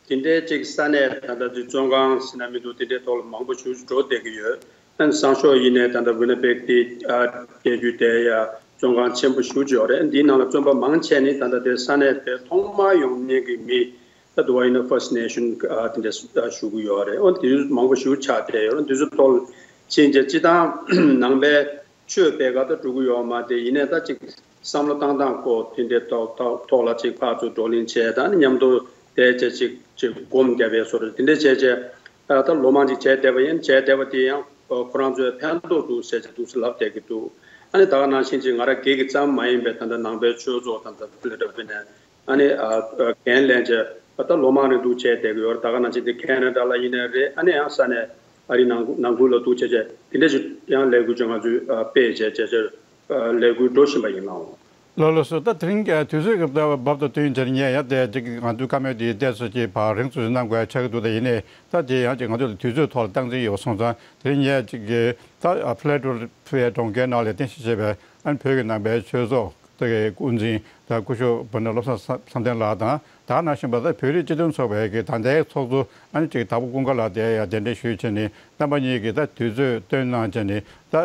དེ་འདྲའི་ཅིག་ས་གནས་ད་ལྟ་དུས་བཙོན་ཁང་ཟེར་ན་མི་འདུག་དེ་འདྲའི་ཐོག་ལ་མང་པོ་ཞིག་འགྲོ་བསྡད་ཀྱི་ཡོད། ཨ་ནི་སང་ཞོགས་ཡིན་ནའི་ད་ལྟ་ཝི་ན་པེག་དེ་ཨ་རྒྱལ་རྒྱུད་དེ་ཡ་བཙོན་ཁང་ཆེན་པོ་ཞེ་པོ་ཅིག་ཡོད་རེད། འདིའི་ནང་ལ་བཙོན་པ་མང་ཆེ་ནི་ད་ལྟ་དེ་ས་གནས་དེ་ཐོག་མར་ཡོང་མཁན་གྱི་མི། ད་དུ་བ་ཡིན་ན་First Nation ཨ་དེ་འདྲ་ཞུ་གི་ཡོད་རེད། འོ་དེ་ཚོ་མང་པོ་ཞེ་པོ་ཆགས་བསྡད་ཡོད་རེད། འདི་ཚོ་ཐོག་ཕྱིན་ཆད་སྤྱི་བཏང་ནང་པའི་ཆོས་སྤེལ་ག་ད་འགྲོ་གི་ཡོད་མ་རེད། ཡིན་ནའི་ད་ཅིག་བསམ་བློ་བཏང་སྟངས་སྐོར་དེ་འདྲའི་ཐོག་ཐོག་ཐོག་ལ་ཅིག་ཕར་ཚུར་བགྲོ་གླེང་བྱས། ད་ནི་མཉམ་དུ་བསྡད་བྱས་ཅིག་ཅིག་སྒོམ་བརྒྱབ་པའི་བཟོ་འདྲ་དེ་འདྲ་བྱས་བྱས། ད་ལོ་མང་ཅིག་བྱས་བསྡད་པ་ཡིན། བྱས་བསྡད་པ་དེ་ཡང་ཁོ་རང་ཚོའི་ཕན་ཐོགས་འདུག་ཟེར་བྱས་འདུག་སེ་ལབ་བསྡད་ཀྱི་འདུག་ཨ་ནི་ད་ག་ནང་བཞིན་ཅིག་ང་རང་སྒེར་གྱི་ཙམ་མ་ཡིན་པའི་ད་ལྟ་ནང་པའི་ཆོས་ཚོགས་དང་ད་ལྟ་ཕུ་ལེ་ཏྲ་ཕི་ནས། ཨ་ནི་ཨ་ཨ་འགན་ལེན་བྱས་ད་ལོ་མང་རིང་འདུག་བྱས་བསྡད་ཀྱི་ཡོད་རེད། ད་ག་ནང་བཞིན་དེ་ཁེ་ན་ཌ་ལ་ཡིན་ནའི་རེད། ཨ་ནི་ཡང་ས་གནས་ཨ་རི་ནང་ནང་ཁུལ་ལ་འདུག་བྱས་བྱས་དེ་འདྲ་ཞིག་ཡང་ལས་འགུལ་ཅིག་ང་ཚོས་ཨ་སྤེལ་བྱས་བྱས་བྱས་ཨ་ལས་འགུལ་འགྲོ་བཞིན་པ་ཡིན་ནའང་། ལགས་ལགས་སོ། ད་དེ་རིང་དུས་ཚོད་ཀྱི་བབ་དང་བསྟུན་བྱས་ནས་ངས་ཡང་དེ་ཅིག་ང་ཚོའི་བཀའ་མོལ་དེ་ཏོག་ཙམ་ཅིག་བར་རིང་ཙམ་ཞིག་གནང་དགོས་ཆགས་ཀྱི་འདུག་ད་ཡིན་ནའི་ད་དེ་ཡང་ཅིག་ང་ཚོ་ལ་དུས་ཚོད་ཐོག་ལ་སྟངས་འཛིན་ཡོད་པ་སོང་ཙང་། དེ་རིང་ངས་ཅིག་གི་ད་ཕི་ལ་ཌེལ་ཕི་ཡ་གྲོང་ཁྱེར་ནང་ལ་རྟེན་གཞི་བྱས་པའི་ཨ་ནི་བོད་ཀྱི་ནང་པའི་ཆོས་ཚོགས་དེ་གི་དབུ་འཛིན་ད་སྐུ་ཞབས་བུ་ན་བློ་བཟང་བསམ་གཏན་ལགས་དང་། ད་ནང་བཞིན་པ་ད་བོད་རིགས་སྤྱི་མཐུན་ཚོགས་པའི་གི་ད་ལྟའི་ཚོགས་གཙོ་ཨ་ནི་ཅིག་དྭགས་པོ་ཀུན་དགའ་ལགས་དེ་ཡང་གདན་འདྲེན་ཞུས་བྱས་ནས། རྣམ་པ་གཉིས་ཀྱིས་ད་དུས་ཚོད་བཏོན་གནང་བྱས་ནས་ད་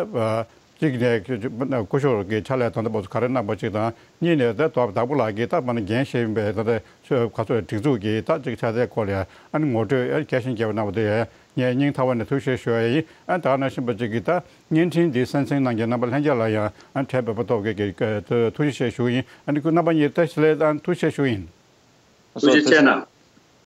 གཅིག་ནས་སྐུ་ཞབས་ཀྱི་ཕྱག་ལས་ད་ལྟ་བར་དུ་ག་རེ་གནང་པ་གཅིག་དང་། གཉིས་ནས་ད་དོ་བདག་པོ་ལགས་ཀྱིས་ད་མ་ནས་འགན་བཞེས་པའི་ད་ལྟ་ཁ་ཚོ་སྒྲིག་འཛུགས་ཀྱི་ད་ཅིག་ཕྱག་ལས་སྐོར་ལ་ཨ་ནི་ངོ་སྤྲོད་ཨ་རྒྱས་ཤིང་རྒྱས་པ་གནང་བ་དེ་ཡང་ངས་སྙིང་ཐག་པ་ནས་ཐུགས་རྗེ་ཆེ་ཞུ་ཡ་ཡིན། ཨ་ད་ག་ནང་བཞིན་པ་ཅིག་གིས་ད་བརྙན་འཕྲིན་འདི་གསན་གཟིགས་གནང་མཁན་རྣམ་པ་ལྷན་རྒྱས་ལ་ཡང་ཨ་དྲན་པའི་བབ་ཐོག་གི་གི་ཐུགས་རྗེ་ཆེ་ཞུ་གི་ཡིན། ཨ་ནི་ཁོ་རྣམ་པ་གཉིས་ད་ཞི་ལས་ཨ་ཐུགས་རྗེ་ཆེ་ཞུ་གི་ཡིན། ཐུགས་རྗེ་ཆེ་གནང་།